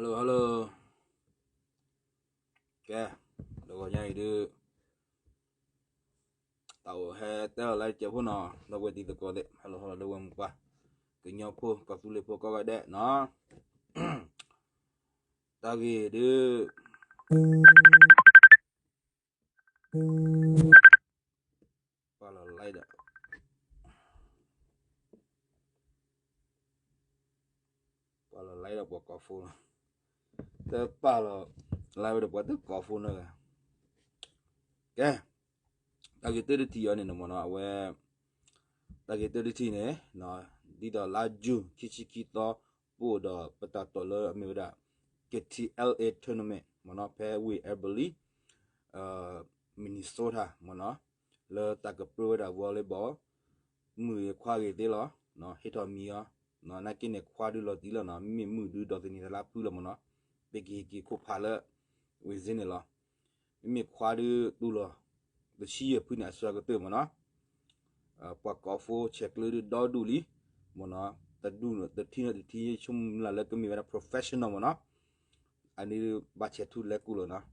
Hello hello, ကဲ, တဂီၤညါအံၤဒုး တၢ်အိၣ်ဟဲတဲလီၤလၢကဲဖိနီၤ ဒီပုၢ်ဝဲၢ်တံၤသကိးသ့ၣ် hello hello ဒီပုၢ်ဝဲၢ်မုၣ်ပှၢ် ကညီဖိ ကီၢ်သူလ့ၤဖိကိးဂၤဒဲးနီၤ, တၢ်ဂ့ၢ်ဒုး ပာ်လီၤ live ဒီး ပာ်လီၤ live ဒီးပှၤကိးဖိ, တပာ်လီၤ live ဒီးပှၤတကိးဖိနီၤ, ကဲ, တၢ်ဂ့ၢ်တၢ်တထံၣ်အံၤန့ၣ်မ့ၢ်နီၤ အဝဲ တၢ်ဂ့ၢ်တၢ်တထံၣ်န့ၣ် ဒ်သိးလါယူၤ ခံဆံခံသီ ပအိၣ်ဒီးပတၢ်တိာ်လၢအမ့ၢ်ဝဲဒၣ် K T L A tournament မ့ၢ်နီၤ ဖဲဝ့ၢ် Albert Lea, Minnesota မ့ၢ်နီၤ, လၢတၢ်ကပြၢဝဲဒၣ် volleyball, မုၣ်ဂ့ၤခွါဂ့ၤသ့လီၤ, ဟ့ၣ်ထီၣ်မံၤအီၤ, နာ်က့န့ၣ် ခွါဒုးလီၤတံၢ်လီၤနီၤ မ့မ့ၢ်မုၣ်ဒုး ဒီးသန့ၤသလါဖုလီၤမ့ၢ်နီၤ, ပကဟ့ၣ်က့ၤခိၣ်ဖးလၢ ဝ့ၢ်စ့န့ၣ်လီၤ, မ့မ့ၢ်ခွါဒုးတူၢ်လီၤ တဆံယဲၢ်ဖုန့ၣ် အစှၤကတၢၢ်မ့ၢ်နီၤ, ပှၤကိးဖိဆဲးကျၢဒုးဒီဒူၣ်လံ, မ့ၢ်နီၤ, တဒူၣ်တထံၣ်န့ၣ်တထံၣ် ဆိကမိၣ်လၢကမ့ၢ်ဝဲဒၣ် professional မ့ၢ်နီၤ, အန့ၣ်ဘၣ်ဆဲးထူလဲၤကူၣ်လီၤနီၤ,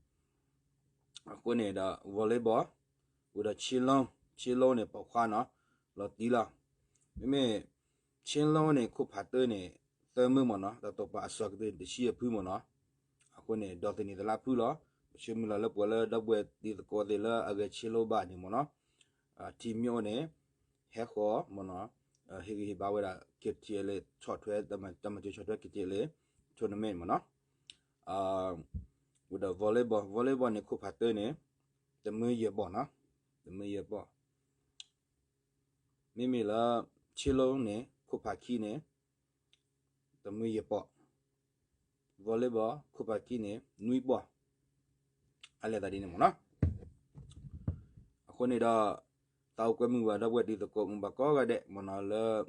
အဃိန့ၣ်ဒီး volleyball, ဝံၤဒီး ဆ့လိ, ဆ့လိန့ၣ်ပိာ်ခွါနီၤ, လီၤတံၢ်လီၤ, မ့မ့ၢ် ဆ့လိန့ၣ် ခိၣ်ဖးတၢၢ်န့ၣ် သၢမုၢ်မ့ၢ်နီၤ, တၢ်တိာ်ပာ်အစှၤကတၢၢ်န့ၣ် တဆံယဲၢ်ဖုမ့ၢ်နီၤ, အဃိန့ၣ် ဒီးသန့ၤသလါဖုလီၤ, ပဆၢမုၢ်လၢ်လၢပှၤလၢဒီပုၢ်ဝဲၢ်တံၤသကိးသ့ၣ်လၢအဂဲၤဆ့လိဘၣ်န့ၣ်မ့ၢ်နီၤ, ထံမ့ၢ်အိၣ်န့ၣ် ဟဲဃီၤမ့ၢ်နီၤ, ဟ့ၣ်ဂံၢ်ဟ့ၣ်ဘါဝဲဒၣ် K T L A ဆီၣ်ထွဲ တၢ်မၤစၢၤဆီၣ်ထွဲ K T L A tournament မ့ၢ်နီၤ, ဝံၤဒီး volleyball, volleyball န့ၣ် ခိၣ်ဖးတၢၢ်န့ၣ် တမၢယဲၢ်ပီၢ်နီၤ, တမၢယဲၢ်ပီၢ်, မ့မ့ၢ်လၢ ဆ့လိန့ၣ် ခိၣ်ဖးခံန့ၣ် တမၢယဲၢ်ပီၢ်, volleyball ခိၣ်ဖးခံန့ၣ် နွံပီၢ်, အလဲၤသးဒ်န့ၣ်မ့ၢ်နီၤ, အဃိန့ၣ်ဒီး သးအိၣ်ကွဲမုာ်ဘၣ်ဒီပုၢ်ဝဲၢ်တံၤသကိးမုၢ်ဘၣ်ကိးဂၤဒဲး မ့ၢ်နီၤလၢ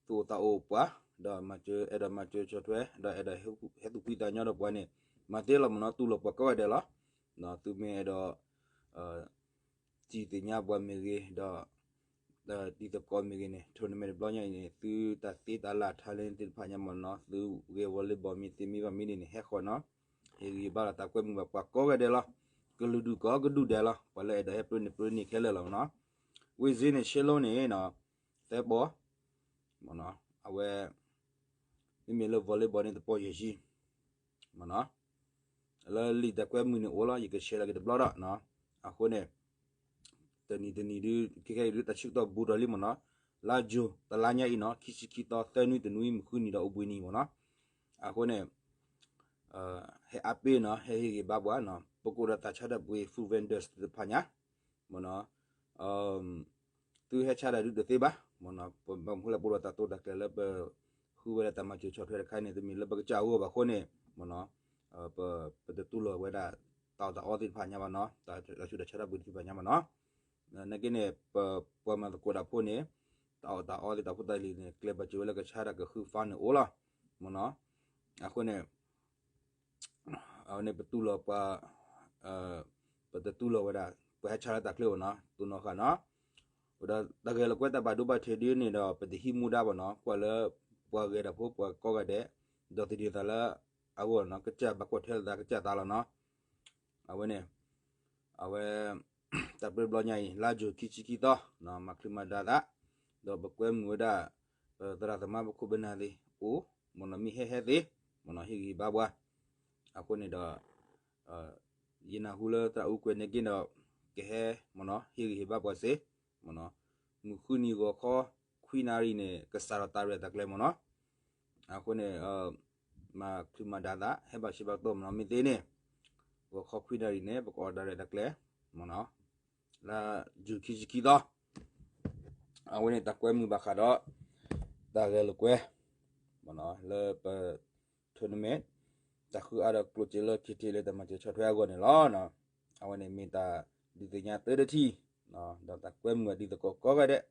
သူၣ်အိၣ်သးအိၣ်ပှၤ, ဒီးမၤစၢၤ အဲၣ်ဒိးမၤစၢၤဆီၣ်ထွဲ ဒီးအဲၣ်ဒိးဟဲသူၣ်ဖှံသးညီဒီးပှၤန့ၣ် မၤသ့လီၤမ့ၢ်နီၤ, တူၢ်လိာ်ပှၤကိးဂၤဒဲးလီၤ, သုမ့ၢ်အဲၣ်ဒိး စံၣ်သ့ၣ်ညါပှၤမ့ၢ်ဂ့ၤ, ဒီး တံၤသကိးမ့ၢ်ဂ့ၤန့ၣ် tournament တဘျီညါအံၤန့ၣ် သုတၢ်သ့တၢ်လၢ် talent သ့ၣ်တဖၣ်ညါမ့ၢ်နီၤ, သုဂဲၤ volleyball မ့ၢ်သ့မ့ၢ်ဘၣ်မ့ၢ်ဒ်န့ၣ် ဟဲဃီၤနီၤ, ဟ့ၣ်ဂံၢ်ဟ့ၣ်ဘါလီၤ သးကွဲမုာ်ဘၣ်ပှၤကိးဂၤဒဲးလီၤ, ကလုာ်ဒူၣ်ကိးကဒူၣ်ဒဲးလီၤ, ပှၤလၢအဲၣ်ဒိးဟဲပြၢန့ၣ်ပြၢန့ၢ်ခဲလၢာ်လီၤမ့ၢ်နီၤ, ဝ့ၢ်စ့န့ၣ် ဆ့လိန့ၣ်နီၤ, သၢပီၢ်, မ့ၢ်နီၤ, အဝဲ မ့မ့ၢ်လၢ volleyball န့ၣ် တပီၢ်ယဲၢ်ဆံ မ့ၢ်နီၤ, လၢလံာ်တၢ်ကွဲမုာ်န့ၣ်အိၣ်လီၤ, ယက share လီၤက့ၤတဘျီဒီး, အဃိန့ၣ် တနံၤတနံၤဒုး ခဲခဲအံၤဒုး တၢ်ဆၢကတီၢ်ဘူးထီၣ်လံမ့ၢ်နီၤ, လါယူၤ တလါညါအံၤနီၤ, ခံဆံခံသီ သၢနွံတနွံ မုၢ်ဃုနံၤဒီးအိၣ်ဘှံးနံၤမ့ၢ်နီၤ, အဃိန့ၣ် ဟဲအါပ့ၢ်နီၤ, ဟဲဟ့ၣ်ဂံၢ်ဘါပှၤနီၤ, ပကအိၣ်ဒီးတၢ်ဆါတၢ်ပှ့ၤ food vendors သ့ၣ်တဖၣ်ညါ, မ့ၢ်နီၤ, သုဟဲဆါတၢ်ဒုးတသ့ဘၣ်, မ့ၢ်နီၤ, ပဘၣ်မနုၤလၢပအိၣ်ဒီးတၢ်တိာ်တၢ်ကျဲၤလၢပ ဃုဝဲဒၣ်တၢ်မၤစၢၤဆီၣ်ထွဲတခါန့ၣ် တမ့ၢ်လၢပကစၢ်အဂီၢ်ဘၣ်အဃိန့ၣ်, မ့ၢ်နီၤ, ပတတူၢ်လိာ်ဝဲဒၣ် တၢ်အီၣ်တၢ်အီသ့ၣ်တဖၣ်ညါဘၣ်နီၤ, တၢ်ဆူးတၢ်ဆါတၢ်ပှ့ၤသ့ၣ်တဖၣ်ညါဘၣ်နီၤ, နာ်က့န့ၣ် ပပှၤမၤသကိးတၢ်ဖိန့ၣ် တၢ်အီၣ်တၢ်အီသ့ၣ်တၢ်ဖိတၢ်လံၤန့ၣ် ကျဲၤဘၣ်စၢၤဝဲလၢကဆါတၢ်ကဃု fund န့ၣ်အိၣ်လီၤ, မ့ၢ်နီၤ, အဃိန့ၣ် အဝဲန့ၣ်ပတူၢ်လိာ်ပှၤ, ပတတူၢ်လိာ်ဝဲဒၣ် ပှၤဟဲဆါလၢတၢ်ချၢဘၣ်နီၤ, တိၢ်နီၣ်ဃာ်နီၤ, ဝဲဒီးတၢ်ဂဲၤလိာ်ကွဲတၢ်ဘၣ်ဒိဘၣ်ထံးဒ်န့ၣ်ဒီး ပတဟံးမူဒါဘၣ်နီၤ, ကွၢ်လၢ ပှၤဂဲၤတၢ်ဖိပှၤကိးဂၤဒဲး, ဒီးသန့ၤသးလၢအဂီၢ်နီၤ, ကစၢ်ဘၣ်ကွၢ်ထွဲလိာ်သးကစၢ်သးလီၤနီၤ, အဝဲန့ၣ်, အဝဲ တၢ်ပၢတဘျီညါအံၤ လါယူၤခံဆံခံသီ, မၤချုးမၤဒါသး, ဒီးပကွဲမုာ်ဝဲဒၣ် ပသရၣ်သမါပခိၣ်ပနၢ်သ့ၣ်အိၣ်, မ့ၢ်နီၤ မ့ၢ်ဟဲဟဲသ့, မ့ၢ်နီၤ ဟ့ၣ်ဂံၢ်ဟ့ၣ်ဘါပှၤ, အဃိန့ၣ်ဒီး ယနၢ်ဟူလၢသရၣ်အူကွဲၤန့ၣ်က့ၤဒီး ကဟဲ, မ့ၢ်နီၤ ဟ့ၣ်ဂံၢ်ဟ့ၣ်ဘါပှၤစ့ၢ်, မ့ၢ်နီၤ, မုၢ်ဃုနံၤဂီၤခီခွံနၣ်ရံၣ်န့ၣ် ကစးထီၣ်တၢ်ရဲၣ်တၢ်ကျဲၤမ့ၢ်နီၤ, အဃိန့ၣ် မၤချုးမၤဒါသး ဟဲဘၣ်ဆ့ဘၣ်ကတီၢ်မ့ၢ်နီၤ, မ့ၢ်သ့န့ၣ် ဂီၤခီခွံနၣ်ရံၣ်န့ၣ် ပကအီၣ်တၢ်ရဲၣ်တၢ်ကျဲၤ, မ့ၢ်နီၤ, လါယူၤခံဆံခံသီ, အဝဲန့ၣ်တၢ်ကွဲမုာ်ဘၣ်ဃးဒီး တၢ်ဂဲၤလိာ်ကွဲ မ့ၢ်နီၤ လၢပ tournament တၢ်ဃုအါဒီးကျိၣ်စ့လၢ K T L A တၢ်မၤစၢၤဆီၣ်ထွဲအဂီၢ်န့ၣ်လီၤ. အဝဲန့ၣ်မ့ၢ်တၢ်ဒုးသ့ၣ်ညါသၢတထံၣ်, ဒီးတၢ်ကွဲမုာ်အတံၤသကိးကိးဂၤဒဲး,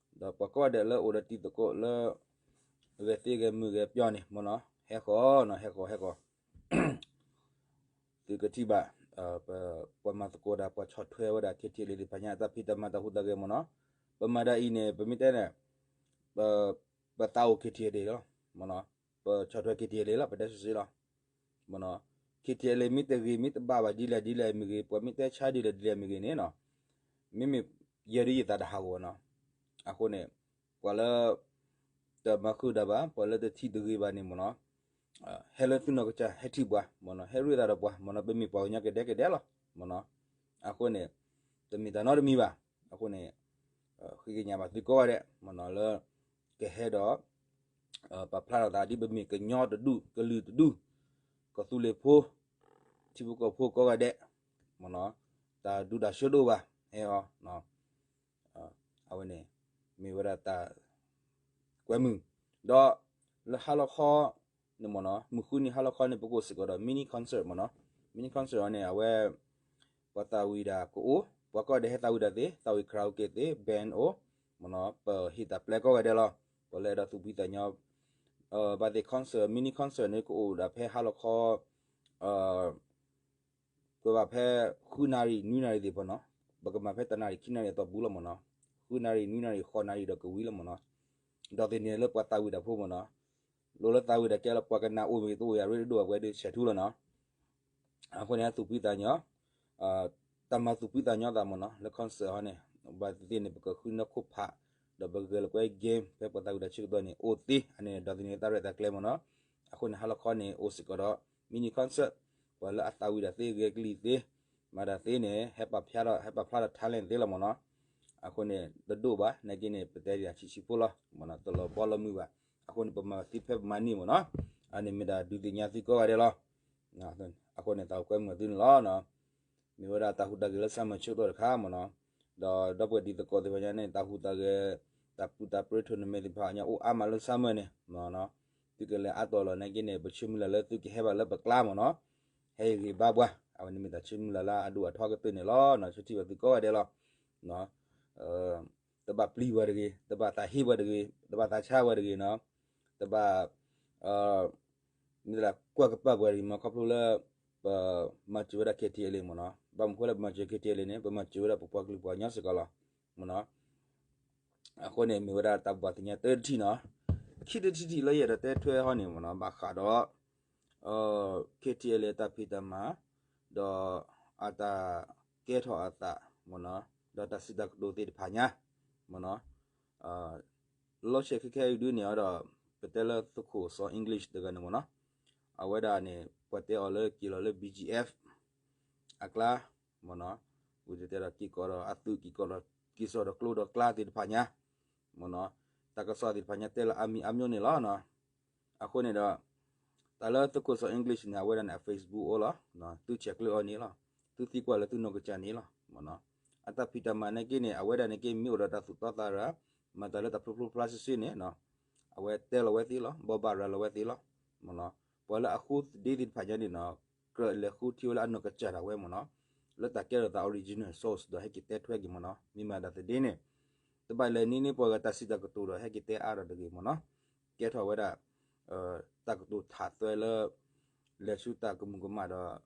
ဒီးပှၤကိးဂၤဒဲးလၢအိၣ်ဒီးတံၤသကိးလၢ ဂဲၤသ့ဂဲၤမုာ်ဂဲၤပျီၢ်န့ၣ် မ့ၢ်နီၤ ဟဲဃီၤနီၤ ဟဲဃီၤ ဟဲဃီၤ သုကထံၣ်ဘၣ် ပှၤမၤသကိးတၢ်ပှၤဆီၣ်ထွဲဝဲဒၣ် K T L A သ့ၣ်တဖၣ်ညါ အတၢ်ဖံးတၢ်မၤတၢ်ဟူးတၢ်ဂဲၤမ့ၢ်နီၤ, ပမၤဒ်အံၤန့ၣ် ပမ့ၢ်တဲန့ၣ် ပသးအိၣ် K T L A လီၤ, မ့ၢ်နီၤ, ပဆီၣ်ထွဲ K T L A လီၤ, ပတဲစ့ၢ်လီၤ. မ့ၢ်နီၤ, ခ့ထံလ့ မ့ၢ်တဂ့ၤမ့ၢ်တဘၣ်ဘၣ်ဒ်လဲၣ်ဒ်လဲၣ်မ့ၢ်ဂ့ၤ, ပှၤမ့ၢ်တဲဆါဒ်လဲၣ်ဒ်လဲၣ်မ့ၢ်ဂ့ၤန့ၣ်နီၤ, မ့မ့ၢ်ယဲဒ်ယသးတဟးဂီၤနီၤ. အဃိန့ၣ် ပှၤလၢ တမၤဃုာ်တၢ်ဘၣ်, ပှၤလၢတထံၣ်တဂ့ၤဘၣ်န့ၣ်မ့ၢ်နီၤ, ဟဲလၢသုနီၢ်ကစၢ် ဟဲထံၣ်ပှၤမ့ၢ်နီၤ, ဟဲရ့သးဒီးပှၤမ့ၢ်နီၤ, ပမ့ၢ်ပှၤကညီကဒဲကဒဲလီၤမ့ၢ်နီၤ. အဃိန့ၣ် တမ့ၢ်တၢ်နီတမံၤဘၣ်. အဃိန့ၣ် ဃ့ကညးဘၣ်သုကိးဂၤဒဲးမ့ၢ်နီၤ, လၢကဟဲဒီး ပာ်ဖျါထီၣ်သးဒ်ပမ့ၢ်ကညီတဒူၣ် ကလုာ်တဒူၣ် ကီၢ်သူလ့ၤဖိ ထံဖိကီၢ်ဖိကိးဂၤဒဲးမ့ၢ်နီၤ, တၢ်ဒူတၢ်ဆၢဒိၣ်ဘၣ် ဟဲအီၤ အဝဲန့ၣ် မ့ၢ်ဝဲဒၣ်တၢ် ကွဲမုာ်, ဒီးလၢဟါလီၤခီန့ၣ်မ့ၢ်နီၤ, မုၢ်ဃုနံၤဟါလီၤခီန့ၣ် ပကအိၣ်စ့ၢ်ကီးဒီး mini concert မ့ၢ်နီၤ, mini concert အီၤန့ၣ် အဝဲ ပှၤသးဝံၣ်ဒၣ်ကအိၣ်, ပှၤကိးဂၤဒဲးဟဲသးဝံၣ်ဒၣ်သ့, သးဝံၣ် karaoke သ့, band အိၣ်မ့ၢ်နီၤ, ပဟ့ၣ်တၢ်ပျဲကိးဂၤဒဲးလီၤ. ပှၤလၢအဲၣ်ဒိးသူၣ်ဖှံသးညီ ဘၣ်သ့ၣ် concert, mini concert န့ၣ် ကအိၣ်ဒၣ်ဖဲဟါလီၤခီ ကဘၣ်ဖဲ ဃုနၣ်ရံၣ် နွံနၣ်ရံၣ်သ့ၣ်တဖၣ်နီၤ, ပကမၤဖဲတနၣ်ရံၣ် ခံနၣ်ရံၣ်အတီၢ်ပူၤလီၤမ့ၢ်နီၤ, ဃုနၣ်ရံၣ် နွံနၣ်ရံၣ် ဃိးနၣ်ရံၣ်ဒီးကဝံၤလီၤမ့ၢ်နီၤ. ဒီးသ့ၣ်န့ၣ်လၢပှၤသးဝံၣ်တၢ်ဖိမ့ၢ်နီၤ, လိၣ်လၢသးဝံၣ်ဒၣ်ကဲလၢပှၤကနၣ်အိၣ်မ့ၢ်ဂ့ၤ တအိၣ်ဂ့ၤ အရ့ဒိၣ်အဝဲဒၣ်ဆဲးထူလီၤနီၤ. အဃိန့ၣ် သူၣ်ဖှံသးညီ, တၢ်မၤသူၣ်ဖှံသးညီသးမ့ၢ်နီၤ လၢ concert ဟီန့ၣ်, ဘၣ်သ့ၣ်သ့ၣ်န့ၣ် ပကဃုနီၢ်ခိၣ်ဖး, ဒီးပဂဲၤလိာ်ကွဲ game ဖဲပှၤသးဝံၣ်တၢ်ဆၢကတီၢ်န့ၣ် အိၣ်သ့, အန့ၣ် ဒီးသ့ၣ်န့ၣ် တၢ်ရဲၣ်တၢ်ကျဲၤမ့ၢ်နီၤ. အဃိန့ၣ် ဟါလီၤခီန့ၣ် အိၣ်စ့ၢ်ကီးဒီး mini concert, ပှၤလၢအသးဝံၣ်ဒၣ်သ့ ဂဲၤကလံၤသ့, မၤတၢ်သ့န့ၣ် ဟဲပာ်ဖျါထီၣ်, ဟဲပာ်ဖျါထီၣ် talent သ့လီၤမ့ၢ်နီၤ. အဃိန့ၣ် တဒိၣ်ဘၣ်, နာ်က့န့ၣ် ပတဲဒ်ဆံးဆံးဖိလီၤ, မ့ၢ်နီၤ, တလီၤဘီလီၤမုၢ်ဘၣ်. အဃိန့ၣ် ပမၤသ့ဖဲပမၤန့ၢ်မ့ၢ်နီၤ. အန့ၣ်မ့ၢ်ဒၣ်ဒုးသ့ၣ်ညါသုကိးဂၤဒဲးလီၤ. အဃိန့ၣ် သးအိၣ်ကွဲမုာ်သုန့ၣ်လီၤ. မ့ၢ်ဝဲဒၣ်တၢ်ဟူးတၢ်ဂဲၤလၢ summer ဆၢကတီၢ်တခါမ့ၢ်နီၤ, ဒီးဒီပုၢ်ဝဲၢ်တံၤသကိးသ့ၣ်တဖၣ်ညါန့ၣ် တၢ်ဟူးတၢ်ဂဲၤ, တၢ်ပူၤတၢ်ပြၢ tournament သ့ၣ်တဖၣ်ညါ အိၣ်အါမးလၢ summer န့ၣ်မ့ၢ်နီၤ. သုကလဲၤအါတီၤလီၤ နာ်က့န့ၣ် ပဆၢမုၢ်လၢ်လၢသုကဟဲဘၣ်လၢပကျါမ့ၢ်နီၤ, ဟဲဂ့ၤဘၣ်ပှၤ, အဝဲန့ၣ်မ့ၢ်တၢ်ဆၢမုၢ်လၢ်လၢအဒိၣ်အထီကတၢၢ်န့ၣ်လီၤ. ဆၢထံၣ်ဘၣ်သုကိးဂၤဒဲးလီၤ. တဘၣ်ပျံၤပှၤတဂ့ၤ, တဘၣ်သးဟ့ပှၤတဂ့ၤ, တဘၣ်သးဆါပှၤတဂ့ၤနီၤ, တဘၣ် မ့ၢ်တၢ်ကွၢ်ကပၤပှၤတဂ့ၤမ့ၢ် ခီဖျိလၢ ပမၤစၢၤဝဲဒၣ် KTLA မ့ၢ်နီၤ. ဘၣ်မနုၤဃိလၢပမၤစၢၤ KTLA န့ၣ် ပမၤစၢၤဝဲဒၣ်ပပှၤကလုာ်ပှၤကညီစ့ၢ်ကီးလီၤ. အဃိန့ၣ် မ့ၢ်ဝဲဒၣ်တၢ်ဘၣ်သ့ၣ်ညါတၢ်တထံၣ်နီၤ. ခံတထံၣ်ထံၣ်လၢယအဲၣ်ဒိးတဲထွဲဟီန့ၣ်မ့ၢ်နီၤ ဘၣ်ဃးဒီး KTLA အတၢ်ဖံးတၢ်မၤ ဒီးအတၢ်ကဲထီၣ်အသးမ့ၢ်နီၤ ဒီးတၢ်စံးတၢ်ကတိၤသ့ၣ်တဖၣ်ညါမ့ၢ်နီၤ. လီၤဆဲးခဲခဲအံၤဒုးန့ၣ်ဒီး ပတဲလၢသုးခိၣ်စီၤ English တဂၤန့ၣ်မ့ၢ်နီၤ. အဝဲဒၣ်န့ၣ် ပှၤတဲအီၤလၢက့ၤလီၤလၢ BGF အကျါမ့ၢ်နီၤ. ဝံၤတဲတဲဒီးက့ၤကီးဒီးအသုး က့ၤကီးဒီး က့ၤစိာ်ဒီးကျိဒီးကျါသ့ၣ်တဖၣ်ညါမ့ၢ်နီၤ. တၢ်ကစီၣ်သ့ၣ်တဖၣ်ညါတဲလီၤအါမံၤအါမျိၤန့ၣ်လီၤ. အဃိန့ၣ်ဒီး တၢ်လၢသုးခိၣ်စီၤ English န့ၣ် အဝဲဒၣ်န့ၣ် အ Facebook အိၣ်လီၤ. သုဆဲးကျၢအီၤန့ၣ်လီၤ. သုသံကွၢ်လၢသုနီၢ်ကစၢ်န့ၣ်လီၤ. အတၢ်ဖံးတၢ်မၤနာ်က့န့ၣ် အဝဲဒၣ်န့ၣ်က့ မ့ၢ်အိၣ်ဒီးတၢ်သူၣ်တီသးရၤ မၤတၢ်လၢတၢ်ဖျိဖျိဖျါဆ့ဆ့န့ၣ် အဝဲတဲလီၤဝဲသ့လီၤ. ဘိးဘၣ်ရၤလီၤဝဲသ့လီၤ. ပှၤလၢအဃိသဒ့သ့ၣ်တဖၣ်ညါန့ၣ်နီၤ ကြၢးလဲၤဃုထံၣ်ဝဲလၢအနီၢ်ကစၢ်ဒၣ်ဝဲမ့ၢ်နီၤ လၢတၢ်ကဲထီၣ်သး original source ဒီးဟဲက့ၤတဲထွဲက့ၤမ့ၢ်နီၤ. မ့ၢ်မၤဒၣ်သဒ့န့ၣ် တဘၣ်လဲၤန့ၢ်န့ၢ်ပှၤဂၤတၢ်စံးတၢ်ကတိၤဒီးဟဲက့ၤတဲအါဒီးတဂ့ၤမ့ၢ်နီၤ. ကဲထီၣ်ဝဲဒၣ် တၢ်ကတိၤထးသွဲလၢ လဲၤဆူတၢ်ကမူၤကမၣ်ဒီး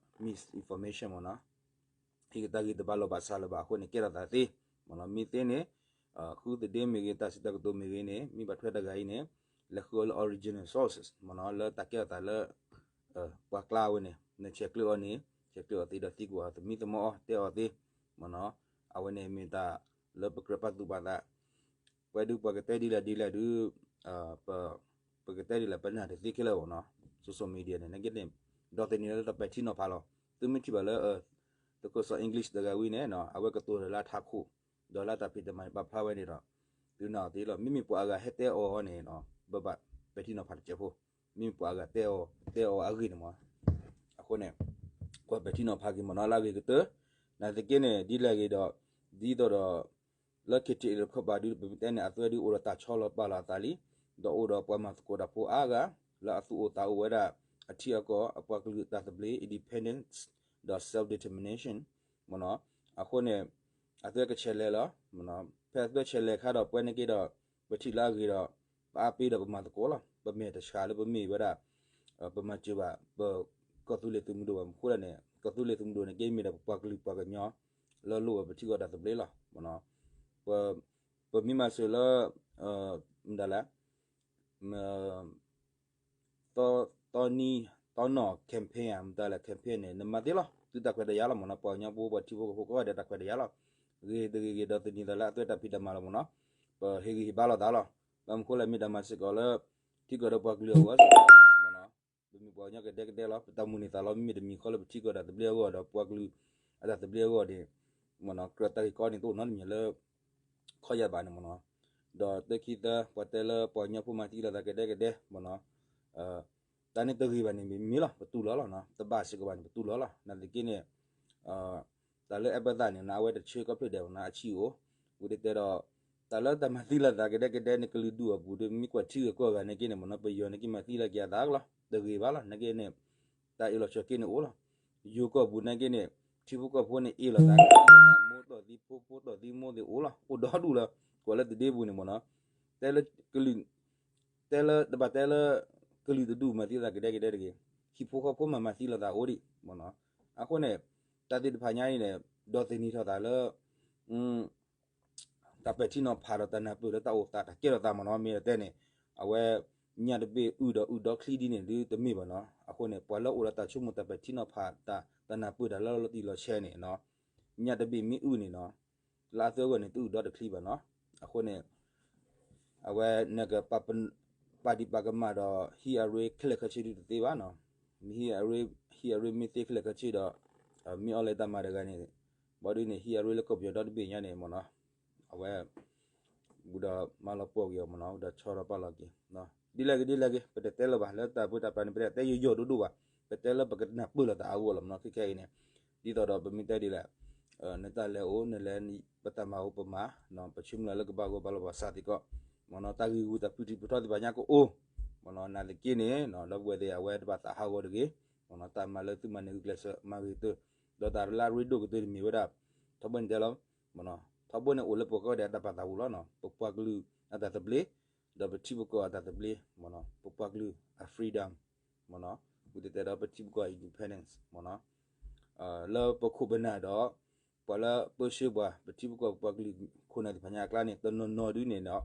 misinformation မ့ၢ်နီၤ. ဟံးကတၢၢ်ဂ့ၤတဘၣ်လီၤဘၣ်စးလၢၤဘၣ်အဃိန့ၣ် ကဲထီၣ်သးသ့ မ့ၢ်နီၤ. မ့ၢ်သ့န့ၣ် ဃုသဒ့မ့ၢ်ဂ့ၤ တၢ်စံးတၢ်ကတိၤမ့ၢ်ဂ့ၤန့ၣ် မ့ၢ်ဘၣ်ထွဲတဂၤအံၤန့ၣ် လဲၤဃုအီၤလၢ original sources မ့ၢ်နီၤ လၢတၢ်ကဲထီၣ်သးလၢ ပှၤကျါဝဲန့ၣ် နဆဲးကျၢအီၤန့ၣ် ဆဲးကျၢအီၤသ့ဒီးသံကွၢ်အီၤ သမံသမိးအီၤ တဲအီၤသ့ မ့ၢ်နီၤ. အဝဲန့ၣ်မ့ၢ်တၢ်လၢပကြၢးပာ်သူၣ်ပာ်သး ပှၤဒုးပှၤကတဲဒ်လဲၣ်ဒ်လဲၣ်ဒုး ပကတဲဒ်လဲၣ် ပနာ်တသ့ခဲလၢာ်ဘၣ်နီၤ. social media န့ၣ် နာ်က့န့ၣ် ဒီးသန့ၤလၢတၢ်ပဲာ်ထံနီၤဖးလီၤ. သုမ့ၢ်ထံၣ်ဘၣ်လၢ သုးခိၣ်စီၤ English တဂၤဝံၤန့ၣ် အဝဲကတိၤတၢ်လၢအထးခိၣ် ဒီးလၢတၢ်ဖံးတၢ်မၤန့ၣ် ပာ်ဖျါဝဲန့ၣ်ဒီး သုနာ်အီၤသ့လီၤ. မ့မ့ၢ်ပှၤအဂၤဟဲတဲအီၤန့ၣ် ပဘၣ်ပဲာ်ထံနီၤဖးတစဲးဖိ. မ့မ့ၢ်ပှၤအဂၤတဲအီၤ တဲအီၤအဂ့ၢ်န့ၣ်မ့ၢ် အဃိန့ၣ် ကွၢ်ပဲာ်ထံနီၤဖးက့ၤမ့ၢ်နီၤ လၢအဂ့ၤကတၢၢ်. နာ်သက့န့ၣ် ဒ်လဲၣ်ဂ့ၤဒီး ဒ်သိးဒီး လၢ KTLA တခီပၤဒုး ပမ့ၢ်တဲန့ၣ် အသုးဒုးအိၣ်ဒီးတၢ်ဆီလီၤပာ်လီၤအသးလံ. ဒီးအိၣ်ဒီးပှၤမၤသကိးတၢ်ဖိအါဂၤ လၢအသူၣ်အိၣ်သးအိၣ်ဝဲဒၣ် အထံအကီၢ် အပှၤကလုာ်တၢ်သဘျ့ independence ဒီး self determination မ့ၢ်နီၤ. အဃိန့ၣ် အသုးကဆဲးလဲၤလီၤ. ဖဲအသုးဆဲးလဲၤခါဒီး ပဝဲန့ၣ်က့ဒီး ပထံၣ်လၢအဂ့ၤဒီး ပအါပ့ၤဒီးပမၤသကိးလီၤ. ပမဲာ်တဆှးလၢပမ့ၢ်ဝဲဒၣ် ပမၤစၢၤဘၣ် ပကီၢ်သူလ့ၤသုးမုၢ်ဒိၣ်ဘၣ်မနုၤအဃိလဲၣ်န့ၣ် ကီၢ်သူလ့ၤသုးမုၢ်ဒိၣ်န့ၣ် ကမ့ၢ်ဒၣ်ပပှၤကလုာ်ပှၤကညီ လၢလိၣ်ဝဲပထံကီၢ်တၢ်သဘျ့လီၤ. ပမ့ၢ်မၤစၢၤလၢ မတၤလဲၣ် သီနံၤ တီနီၣ် campaign ဧါ မတၤလဲၣ် campaign န့ၣ် နမၤသ့လီၤ သုတၢ်ခွဲးတၢ်ယာ်လီၤမ့ၢ်နီၤ, ပှၤကညီဖိ ပှၤထံဖိကီၢ်ဖိကိးဂၤဒဲးတၢ်ခွဲးတၢ်ယာ်လီၤ, ဂ့ၤတဂ့ၤဂ့ၤ ဒီးသန့ၤသးလၢအသွဲတၢ်ဖံးတၢ်မၤလီၤမ့ၢ်နီၤ, ပဟ့ၣ်ဂံၢ်ဟ့ၣ်ဘါလိာ်သးလီၤ, ဘၣ်မနုၤဃိလဲၣ် မ့ၢ်တၢ်မၤစ့ၢ်ကီးလၢ ထံကီၢ်ဒီးပှၤကလုာ်အဂီၢ်စ့ၢ်ကီး မ့ၢ်နီၤ, ပမ့ၢ်ပှၤကညီကဒဲကဒဲလီၤ, ပတၢ်မုၢ်န့ၢ်သးလီၤ မ့မ့ၢ်တမံၤဃီလၢပထံကီၢ်တၢ်သဘျ့အဂီၢ်ဒီး ပှၤကလုာ်အတၢ်သဘျ့အဂီၢ်န့ၣ် မ့ၢ်နီၤ ကြၢးတၢ်ဂ့ၢ်ကီန့ၣ် တအိၣ်နီတမံၤလၢ ခီယၢ်ဘၣ်န့ၣ်မ့ၢ်နီၤ, ဒီးတၢခံသၢ ပှၤတဲလၢပှၤကညီဖိမၤသံလိာ်သးကဒဲကဒဲ မ့ၢ်နီၤ, တၢ်န့ၣ်တဂ့ၤဘၣ်န့ၣ် မ့ၢ်မ့ၢ်လီၤ ပတူၢ်လိာ်လီၤနီၤ, တဘၣ်စ့ၢ်ကီးဘၣ်န့ၣ် ပတူၢ်လိာ်လီၤ, နာ်သက့န့ၣ် တၢ်လၢအဲၣ်ပသးန့ၣ် အဝဲတဆၢကီၢ်ဖျၢၣ်ဒဲးမ့ၢ်နီၤ အဆံးအိၣ်, ဝံၤဒ်တဲဒီး တၢ်လၢတၢ်မၤသံလိာ်သးကဒဲကဒဲန့ၣ် ကလုာ်ဒူၣ်အပူၤဒီး မ့ၢ်ကွၢ်ထံဂ့ၢ်ကီၢ်ဂၤန့ၣ်က့န့ၣ်မ့ၢ်နီၤ ပယီၤန့ၣ်က့မၤသံလိာ်က့ၤအသးလီၤ, တဂ့ၤဘၣ်လီၤ, နာ်က့န့ၣ် တၢ်အ့ၣ်လိာ်ဆိးက့န့ၣ်အိၣ်လီၤ, ယိၤကီၢ်ပူၤနာ်က့န့ၣ် ထံဖိကီၢ်ဖိန့ၣ် အ့ၣ်လိာ်သး မိၢ်တီၢ်သံဖိ ဖိတီၢ်သံမိၢ်သ့ၣ်အိၣ်လီၤ, အိၣ်ဒီဒူၣ်လၢ ကွၢ်လၢသုးဒ့ပူၤန့ၣ်မ့ၢ်နီၤ, တဲလၢကလုာ် တဲလၢတဘၣ်တဲလၢ ကလုာ်တဒူၣ်မၤသံလိာ်သးကဒဲကဒဲတဂ့ၤ, ဟံၣ်ဖိဃီဖိမၤမၤသံလိာ်သးအိၣ်ဒံးမ့ၢ်နီၤ, အဃိန့ၣ် တၢ်သ့ၣ်တဖၣ်ညါအံၤန့ၣ် ဒီးသန့ၤထီၣ်သးလၢ တၢ်ပဲာ်ထံနီၤဖးဒီးတၢ်နၢ်ပၢၢ်လၢတၢ်အိၣ်သးတၢ်ကဲထီၣ်သးမ့ၢ်နီၤ, မ့ၢ်တဲန့ၣ် အဝဲ ညၣ်တဘ့ၣ်အုၣ်ဒီးအုၣ်ဒီချံဒ်န့ၣ်ဒုတမ့ၢ်ဘၣ်နီၤ, အဃိန့ၣ် ပှၤလၢအိၣ်ဒီးတၢ်ဆိကမိၣ်တၢ်ပဲာ်ထံနီၤဖးတၢ် တၢ်နၢ်ပၢၢ်တၢ်လၢလီၤတံၢ်လီၤဆဲးန့ၣ်နီၤ, ညၣ်တဘ့ၣ်မ့ၢ်အုၣ်န့ၣ်နီၤ, လၢအသၢဂီၢ်န့ၣ် တအုၣ်ဒီတချံဘၣ်နီၤ, အဃိန့ၣ် အဝဲနက ပာ်ဒံးပာ်ကမၣ်ဒီး ဟံၣ်အရ့ခဲလၢာ်ခဲဆ့ဒုတသ့ဘၣ်နီၤ, မ့ၢ်ဟံၣ်အရ့ ဟံၣ်အရ့မ့ၢ်သ့ခဲလၢာ်ခဲဆ့ဒီး မ့ၢ်အီၤလဲၤတၢ်မၤတဂၤန့ၣ်, ဘၣ်ဒ်န့ၣ် ဟံၣ်အရ့လၢကီၢ်ပယီၤဒီတဘ့ၣ်ညါန့ၣ်မ့ၢ်နီၤ, အဝဲ ဘူးဒီးမၤလီၤပှီၢ်က့ၤအီၤမ့ၢ်နီၤ, ဒီးဆီထီၣ်ပာ်လီၤက့ၤ, ဒ်လဲၣ်ဂ့ၤဒ်လဲၣ်ဂ့ၤ ပတတဲလၢၤဘၣ် လၢတၢ်ပၢတၢ်ပြးန့ၣ် ပတတဲယိာ်ယိာ်ဒိၣ်ဒိၣ်ဘၣ်, ပတဲလၢပကနၢ်ပၢၢ်လိာ်သးအဂီၢ်လီၤမ့ၢ်နီၤ, ခဲခဲအံၤန့ၣ် ဒ်သိးဒီးပမ့ၢ်တဲဒ်လဲၣ် နတၢ်လဲၤအိၣ် နလဲၤ ပတၢ်မၤအိၣ်ပမၤ, ပဆိမုၢ်လၢ်လၢကဘၣ်ဂီၢ်ဘၣ်လိာ်ဘၣ်စးသ့ၣ်ကီး, မ့ၢ်နီၤ တၢ်ဂ့ၢ်ဂူာ်တၢ်ဖုၣ်ထံဖုၣ်ထီသ့ၣ်တဖၣ်ညါကအိၣ်, မ့ၢ်နီၤ နာ်သက့န့ၣ် ဒီပုၢ်ဝဲၢ်သ့ၣ် အဝဲတဘၣ်သးဟးဂီၤတဂ့ၤ, မ့ၢ်နီၤ တၢ်မၤလၢသုမၤန့ၣ်ဂုာ်ကျဲးစၢးမၤဂ့ၤကတၢၢ်, ဒီးတၢ်လၢအရ့ဒိၣ်ကတၢၢ်န့ၣ်မ့ၢ်ဝဲဒၣ် ထီဘိန့ၣ်တဲလီၤ, မ့ၢ်နီၤ ထီဘိန့ၣ်အိၣ်လၢပှၤကိးဂၤဒဲးအတၢ်ပာ်သးပူၤလီၤ, ပပှၤကလုာ်အတၢ်သဘျ့, ဒီးပထံပကီၢ်အတၢ်သဘျ့, မ့ၢ်နီၤ ပပှၤကလုာ်အ freedom, မ့ၢ်နီၤ ဝံၤတဲတဲဒီးပထံပကီၢ် independence, မ့ၢ်နီၤ လၢပခိၣ်ပနၢ်ဒီး ပှၤလၢပၢဆှၢပှၤ ပထံပကီၢ်ပပှၤကလုာ်ခိၣ်နၢ်သ့ၣ်တဖၣ်ညါအကျါန့ၣ် တနီၤနီၤဒုန့ၣ်ဒီး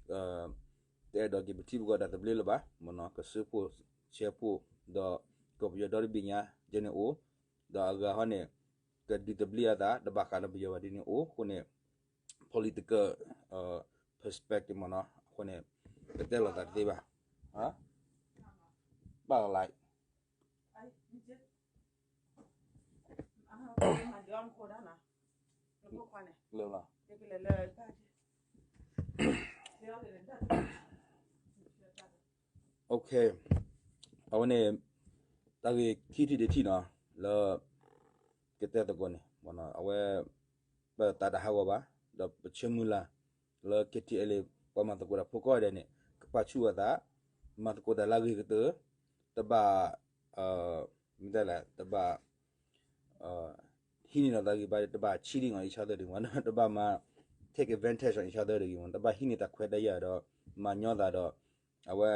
တအဲၣ်ဒိးက့ၤပထံပကီၢ်တၢ်သဘျ့လၢၤဘၣ်, မ့ၢ်နီၤ ကဆှၢဖှိၣ်ဆှဲဖှိၣ် ဒီးကီၢ်ပယီၤဒီတဘ့ၣ်ညါဒ်န့ၣ်အိၣ်, ဒီးအဂၤဟီန့ၣ် ကဒုးသဘျ့အသး တဘၣ်ဃးဒီးပယီၤဘၣ်ဒ်န့ၣ်အိၣ်အဃိန့ၣ် political perspective မ့ၢ်နီၤ အဃိန့ၣ် ကတဲလိာ်သးတသ့ဘၣ်, ဘၣ်လီၤ လၢလီၤ အဝဲန့ၣ် တၢ်ဂ့ၢ်ခံထံၣ်တထံၣ်နီၤ လၢ ကတဲသကိးန့ၣ် အဝဲ ပတၢ်တဟးဂီၤဘၣ် ဒီးပဆၢမုၢ်လၢ် လၢ KTLA ပှၤမၤသကိးတၢ်ဖိကိးဂၤဒဲးန့ၣ် ကပာ်ဆူၣ်အသး မၤသကိးတၢ်လၢအဂ့ၤကတၢၢ် တဘၣ် မ့ၢ်တဲလဲၣ် တဘၣ် ဟံးန့ၢ်လိာ်သးဂ့ၤဘၣ် တဘၣ် cheating on each other တဂ့ၤမ့ၢ် တဘၣ်မၤ take advantage of each other တဂ့ၤမ့ၢ် တဘၣ်ဟံးန့ၢ်တၢ်ခွဲးတၢ်ယာ်ဒီး မၤညီသးဒီး အဝဲ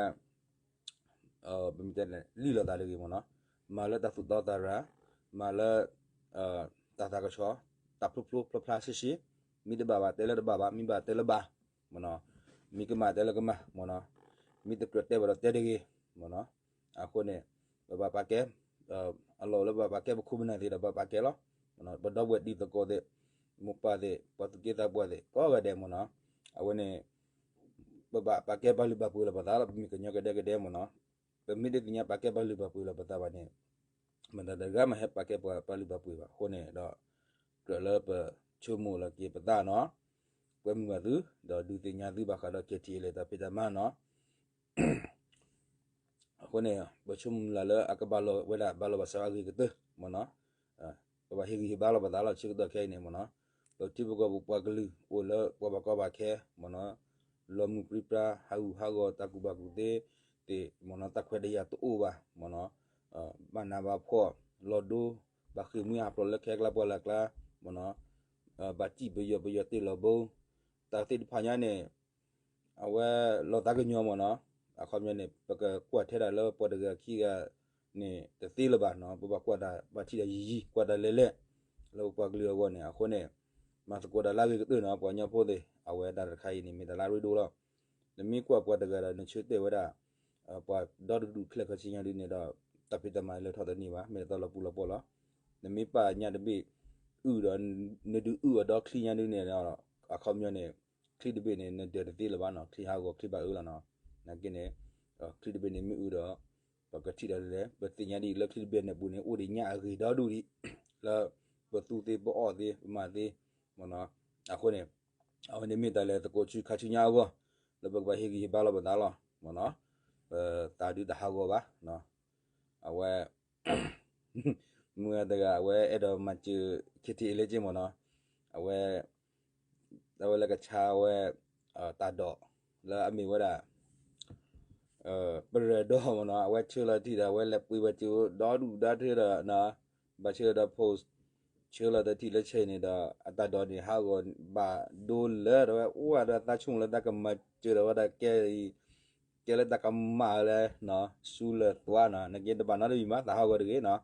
ပမ့ၢ်တဲလဲၣ် လံၣ်လိာ်သးတဂ့ၤမ့ၢ်နီၤ မၤလၢတၢ်သူၣ်တီသးရၤ မၤလၢ တၢ်သးကဆှီ တၢ်ဖျိဖျိဖျါဖျါဆှ့ဆှ့ မ့ၢ်တဘၣ်ဘၣ်တဲလၢတဘၣ်ဘၣ် မ့ၢ်ဘၣ်တဲလၢဘၣ် မ့ၢ်နီၤ မ့ၢ်ကမၣ်တဲလၢကမၣ်မ့ၢ်နီၤ မ့ၢ်တကြၢးတဲဘၣ်ဒီးတဲတဂ့ၤမ့ၢ်နီၤ အဃိန့ၣ် ပဘၣ်ပာ်ကဲ အလီၢ်လၢပဘၣ်ပာ်ကဲပခိၣ်ပနၢ်သ့ၣ်ဒီးပဘၣ်ပာ်ကဲလီၤ ပဒီပုၢ်ဝဲၢ်တံၤသကိးသ့ၣ် မိၢ်ပၢ်သ့ၣ် ပှၤသူၣ်က့သးပှၢ်သ့ၣ် ကိးဂၤဒဲးမ့ၢ်နီၤ အဝဲန့ၣ် ပဘၣ်ပာ်ကဲပာ်လုၢ်ပာ်ပှ့ၤလီၤပသးလီၤ ပမ့ၢ်ကညီကဒဲကဒဲမ့ၢ်နီၤ ပမ့ၢ်တသ့ၣ်ညါပာ်ကဲပာ်လုၢ်ပာ်ပှ့ၤလီၤပသးဘၣ်န့ၣ် မတၤတဂၤမးဟဲပာ်ကဲပှၤပာ်လုၢ်ပာ်ပှ့ၤဘၣ် အဃိန့ၣ်ဒီး ကြၢးလၢပဆိကမိၣ်လီၤက့ၤပသးနီၤ ကွဲမုာ်ဘၣ်သု ဒီးဒုးသ့ၣ်ညါသုဘၣ်ဃးဒီး KTLA တၢ်ဖံးတၢ်မၤနီၤ အဃိန့ၣ် ပဆိကမိၣ်လၢ်လၢအကဘၣ်လီၤဝဲဒၣ်ဘၣ်လီၤဘၣ်စးအဂ့ၤကတၢၢ်မ့ၢ်နီၤ ပဘၣ်ဟ့ၣ်ဂံၢ်ဟ့ၣ်ဘါလီၤပသးလီၤဆၢကတီၢ်ခဲအံၤန့ၣ်မ့ၢ်နီၤ ပထံပကီၢ်ပပှၤကလုာ်အိၣ်လၢပှၤဘၣ်ကီဘၣ်ခဲမ့ၢ်နီၤ လီၤမုၢ်ပြံပြါ ဟးဂူာ်ဟးဂီၤတၢ်ကူၣ်ဘၣ်ကူၣ်သ့သ့ၣ်မ့ၢ်နီၤ တၢ်ခွဲးတၢ်ယာ်တအိၣ်ဘၣ်မ့ၢ်နီၤ ဘၣ်နးဘၣ်ဖှီၣ် လီၤဒိ ဘၣ်ဃ့ၢ်မှံဟးဖျိးလၢခဲကျါပှၢ်လၢ်ကျါမ့ၢ်နီၤ ဘၣ်စံၣ်ပယီၤပယီၤတ့ၢ်လီၤဘိ တၢ်သ့ၣ်တဖၣ်ညါန့ၣ် အဝဲလီၤသးကညီၤမ့ၢ်နီၤ အခီပညီန့ၣ် ပကကွၢ်ထဲဒၣ်လၢပှၤတဂၤခံဂၤန့ၣ် တသ့လၢၤဘၣ်နီၤ ပဘၣ်ကွၢ်တၢ်ဘၣ်ထံၣ်တၢ်ယံၤယံၤ ကွၢ်တၢ်လဲၤလဲၤ လၢပပှၤကလုာ်အဂီၢ်န့ၣ် အဃိန့ၣ် မၤသကိးတၢ်လၢအဂ့ၤကတၢၢ်နီၤ ပှၤကညီဖိသ့ၣ် အဝဲဒၣ်တခါအံၤန့ၣ် မ့ၢ်တၢ်လၢအရ့ဒိၣ်လီၤ နမ့ၢ်ကွၢ်ပှၤတဂၤဒီးနဆၢတဲာ်ဝဲဒၣ် ပှၤဒီတဒူၣ်ခဲလၢာ်ခဲဆ့ညါဒ်န့ၣ်ဒီး တၢ်ဖံးတၢ်မၤလၢထီၣ်တန့ၢ်ဘၣ်, မ့ၢ်တၢ်လီၤပူၤလီၤပှီၢ်လီၤ. နမ့ၢ်ပာ်ညၣ်တဘ့ၣ်အုၣ်ဒီး နဒုးအုၣ်အီၤဒီချံညါဒုန့ၣ် အခီပညီန့ၣ် ချံတဘ့ၣ်န့ၣ် နဒၢးတသ့လၢၤဘၣ်နီၤ, ချံဟးဂီၤချံဘၣ်အၢလီၤနီၤ. နာ်က့န့ၣ် ချံတဘ့ၣ်န့ၣ်မ့ၢ်အုၣ်ဒီး ပကထံၣ်ဒီးလဲၣ်, ပသ့ၣ်ညါဒ်အံၤ လၢချံတဘ့ၣ်န့ၣ်ပူၤန့ၣ် အိၣ်ဒံးညၣ်အဂ့ၤဒီဒူၣ်ဒံး လၢပသူသ့ ပအီၣ်သ့ ပမၤသ့ မ့ၢ်နီၤ. အဃိန့ၣ် အဝဲန့ၣ်မ့ၢ်တၢ်လဲၤသကိးဆူခါဆူညါအဂီၢ် လၢပကဘၣ်ဟ့ၣ်ဂံၢ်ဟ့ၣ်ဘါလီၤပသးလီၤ မ့ၢ်နီၤ. ပသးဒုးတဟးဂီၤဘၣ် အဝဲ မုၢ်ဂၤတဂၤ အဝဲအဲၣ်ဒိးမၤစၢၤ ခ့ထံအ့လၢက့ မ့ၢ်နီၤ. အဝဲ အဝဲလၢကဆါဝဲ တၢ်ဒိး လၢအမ့ၢ်ဝဲဒၣ် ပရၢၢ်ဒိး မ့ၢ်နီၤ. အဝဲဆှၢလီၤတထံၣ်ဒီး အဝဲလဲၤပှ့ၤဝဲစၢၤဒီဒူၣ်ဒါထၢဒီး ဘၣ်ဆှၢဒီး post ဆှၢလီၤတထံၣ်လၢဆဲးန့ၣ်ဒီး အတၢ်ဒိးန့ၣ် ဟးဂီၤဘၣ်ဒိလၢ ဒီးဝဲအိၣ်ဝဲဒီးသးဆူၣ်လၢတၢ်ကမၤစၢၤဒီးဝဲဒၣ်ကဲ ကဲလၢတၢ်ကမၣ်လၢ ဆူလဲၤသွါနီၤ. နာ်က့တဘၣ်နီတမံၤဘၣ် သးဟးဂီၤတဂ့ၤနီၤ.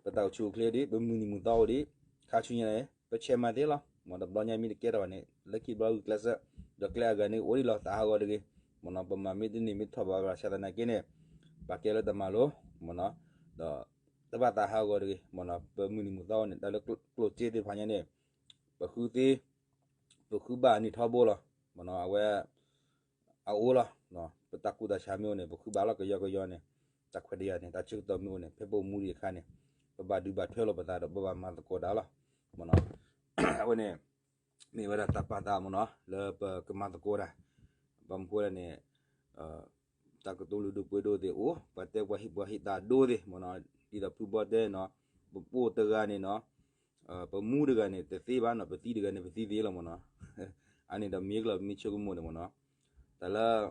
ပတၢ်အိၣ်ဆူၣ်အိၣ်ချ့ဒံး ပမုၢ်နံၤမုၢ်သီအိၣ်ဒံး ခါဆူညါန့ၣ် ပဆဲးမၤသ့လီၤ. မ်တဘျီညါမ့ၢ်တကဲထီၣ်ဘၣ်န့ၣ် လၢခံဘျီဂုာ်ကျဲးစၢး ဒီးကျဲအဂၤန့ၣ်အိၣ်ဒံးလီၤ သးဟးဂီၤတဂ့ၤ. မ့ၢ်နီၤ ပမၤမ့ၢ်တန့ၢ်မ့ၢ်ထီၣ်ဘၣ်ဘၣ်ဆၣ်သနာ်က့န့ၣ် ပာ်ကဲလၢတၢ်မၤလိ မ့ၢ်နီၤ. ဒီးတဘၣ်သးဟးဂီၤတဂ့ၤ မ့ၢ်နီၤ. ပမုၢ်နံၤမုၢ်သီအိၣ်န့ၣ် တၢ်လၢကျိၣ်စ့သ့ၣ်တဖၣ်ညါန့ၣ် ပဃုသ့ ပဃုဘၣ်န့ၢ်ထီဘိလီၤ. မ့ၢ်နီၤ အဝဲ အအိၣ်လီၤ. ပတၢ်ကူၣ်တၢ်ဆါမ့ၢ်အိၣ်န့ၣ် ပဃုဘၣ်လီၤကယီကယီန့ၣ် တၢ်ခွဲးတၢ်ယာ်န့ၣ် တၢ်ဆၢကတီၢ်မ့ၢ်အိၣ်န့ၣ် ဖဲပအိၣ်မူဒံးအခါန့ၣ် ပဘၣ်ဒုးဘၣ်ထွဲလီၤပသးဒီး ပဘၣ်မၤသကိးတၢ်လီၤ. မ့ၢ်နီၤ အဝဲန့ၣ် မ့ၢ်ဝဲဒၣ်တၢ်ပာ်သးမ့ၢ်နီၤ လၢပကမၤသကိးတၢ် ဘၣ်မနုၤဃိလဲၣ်န့ၣ် တၢ်ကတိၤလုၢ်ဒိၣ်ပှ့ၤဒိၣ်သ့ၣ်အိၣ် ပှၤတဲပှၤဟ့ၣ်ပှၤဟ့ၣ်တၢ်ဒိသ့ၣ်မ့ၢ်နီၤ ဒ်သိးဖုဘီတဲနီၤ ပပိၢ်တဂၤန့ၣ်နီၤ ပမူတဂၤန့ၣ် တသ့ဘၣ်နီၤ ပသံတဂၤန့ၣ် ပသံသ့လီၤမ့ၢ်နီၤ အန့ၣ်ဒီးမ့ၢ်ကလီၤမ့ၢ်ဆိကမိၣ်န့ၣ်မ့ၢ်နီၤ တၢ်လၢ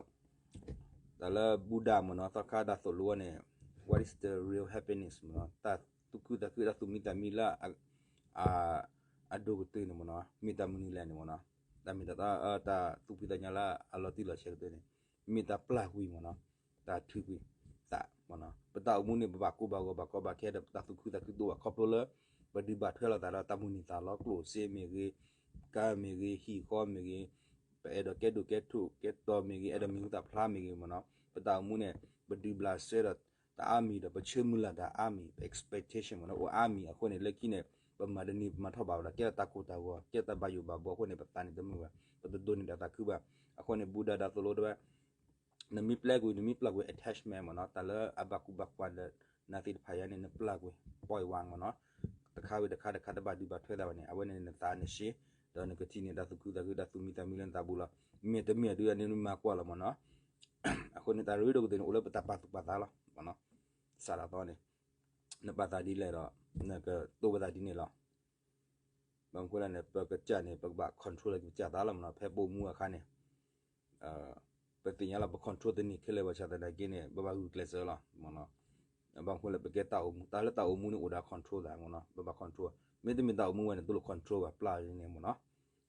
တၢ်လၢဘူဒၤမ့ၢ်နီၤ သီခါတၢ်သိၣ်လိဝဲန့ၣ် what is the real happiness မ့ၢ်နီၤ တၢ်သူၣ်ခုသးခု တၢ်သူၣ်မံသးမံလၢ အဒိၣ်ကတၢၢ်န့ၣ်မ့ၢ်နီၤ မ့ၢ်တၢ်မနုၤလဲၣ်န့ၣ်မ့ၢ်နီၤ တၢ်မ့ၢ်တၢ် တၢ်သူၣ်ဖှံသးညီလၢအလီၤတံၢ်လီၤဆဲးကတၢၢ်န့ၣ် မ့ၢ်တၢ်ပျၢ်ကွံာ်မ့ၢ်နီၤ တၢ်ထုးကွံာ်သးမ့ၢ်နီၤ ပတၢ်အိၣ်မူန့ၣ် ပဘၣ်ကိၢ်ဘၣ်ဂီၤဘၣ်ကီဘၣ်ခဲဒီး ပတၢ်သူၣ်ခုသးခုတအိၣ်ဘၣ်ခီဖျိလၢ ပဒုးဘၣ်ထွဲလိာ်သးဒီးတၢ်မုၢ်နံၤသးလီ ကျိၣ်စ့မ့ၢ်ဂ့ၤ ကါမ့ၢ်ဂ့ၤ ဟံၣ်ဃီမ့ၢ်ဂ့ၤ ပအဲၣ်ဒိးကဲဒိၣ်ကဲထီၣ်ကဲတီၤမ့ၢ်ဂ့ၤ အဲၣ်ဒိးမံၤဟူသၣ်ဖျါမ့ၢ်ဂ့ၤမ့ၢ်နီၤ ပတၢ်အိၣ်မူန့ၣ် ပဒုးဘျးစဲဒီးတၢ်အါမံၤဒီး ပဆၢမုၢ်လၢ်တၢ်အါမံၤ ပ expectation မ့ၢ်နီၤ အိၣ်အါမံၤအဃိန့ၣ် လၢခံန့ၣ် ပမၤတန့ၢ်ပမၤထီၣ်ဘၣ်ဝဲဒၣ် ကဲထီၣ်တၢ်ကိၢ်တၢ်ဂီၤ ကဲထီၣ်တၢ်ဘၣ်ယိၣ်ဘၣ်ဘှီအဃိန့ၣ် ပသးန့ၣ်တမုာ်ဘၣ် ပတဒိးန့ၢ်တၢ်သးခုဘၣ် အဃိန့ၣ် ဘူဒၤဒ်သိးလိတဝဲ နမ့ၢ်ပျဲကွံာ် နမ့ၢ်ပျၢ်ကွံာ် attachment မ့ၢ်နီၤ တၢ်လၢအဘၣ်ကူဘၣ်ကွၢ်ဒီးနၤသ့ၣ်တဖၣ်ယါန့ၣ် နပျၢ်ကွံာ် point one မ့ၢ်နီၤ တခါဝံၤတခါတခါတဘၣ်ဒုးဘၣ်ထွဲသးဘၣ်န့ၣ် အဝဲန့ၣ်နသးနရှဲ ဒီးနကထံၣ်န့ၢ်တၢ်သူၣ်ခုသးခု တၢ်သူၣ်မံသးမံလၢနသးပူၤလီၤ မ့ၢ်တမ့ၢ်အဒုးအန့ၣ်မၤကွၢ်လီၤမ့ၢ်နီၤ အဃိန့ၣ် တၢ်ရ့ဒိၣ်ကတၢၢ်န့ၣ် အိၣ်လၢပတၢ်ပာ်သူၣ်ပာ်သးလီၤ စးထီၣ်သီန့ၣ် နပာ်သးဒ်လဲၣ်ဒီး နကတိၢ်ဝဲသးဒ်န့ၣ်လီၤ ဘၣ်မနုၤဃိလဲၣ်န့ၣ် ပကစၢ်န့ၣ် ပကဘၣ် control လၢပကစၢ်သးလီၤမ့ၢ်နီၤ ဖဲပအိၣ်မူအခါန့ၣ် ပသ့ၣ်ညါလီၤ ပ control တန့ၢ်ခဲလၢာ်ဘၣ်ဆၣ်သနာ်က့န့ၣ် ပဘၣ်ဂုာ်ကျဲးစၢးလီၤမ့ၢ်နီၤ ဘၣ်မနုၤဃိလဲၣ် ပကဲတၢ်အိၣ်မူ တၢ်လၢတၢ်အိၣ်မူန့ၣ်အိၣ်ဒီး control သးမ့ၢ်နီၤ ပဘၣ် control မ့တမ့ၢ်တၢ်အိၣ်မူဝဲန့ၣ် တလိၣ် control ဘၣ် ပျၢ်န့ၣ်မ့ၢ်နီၤ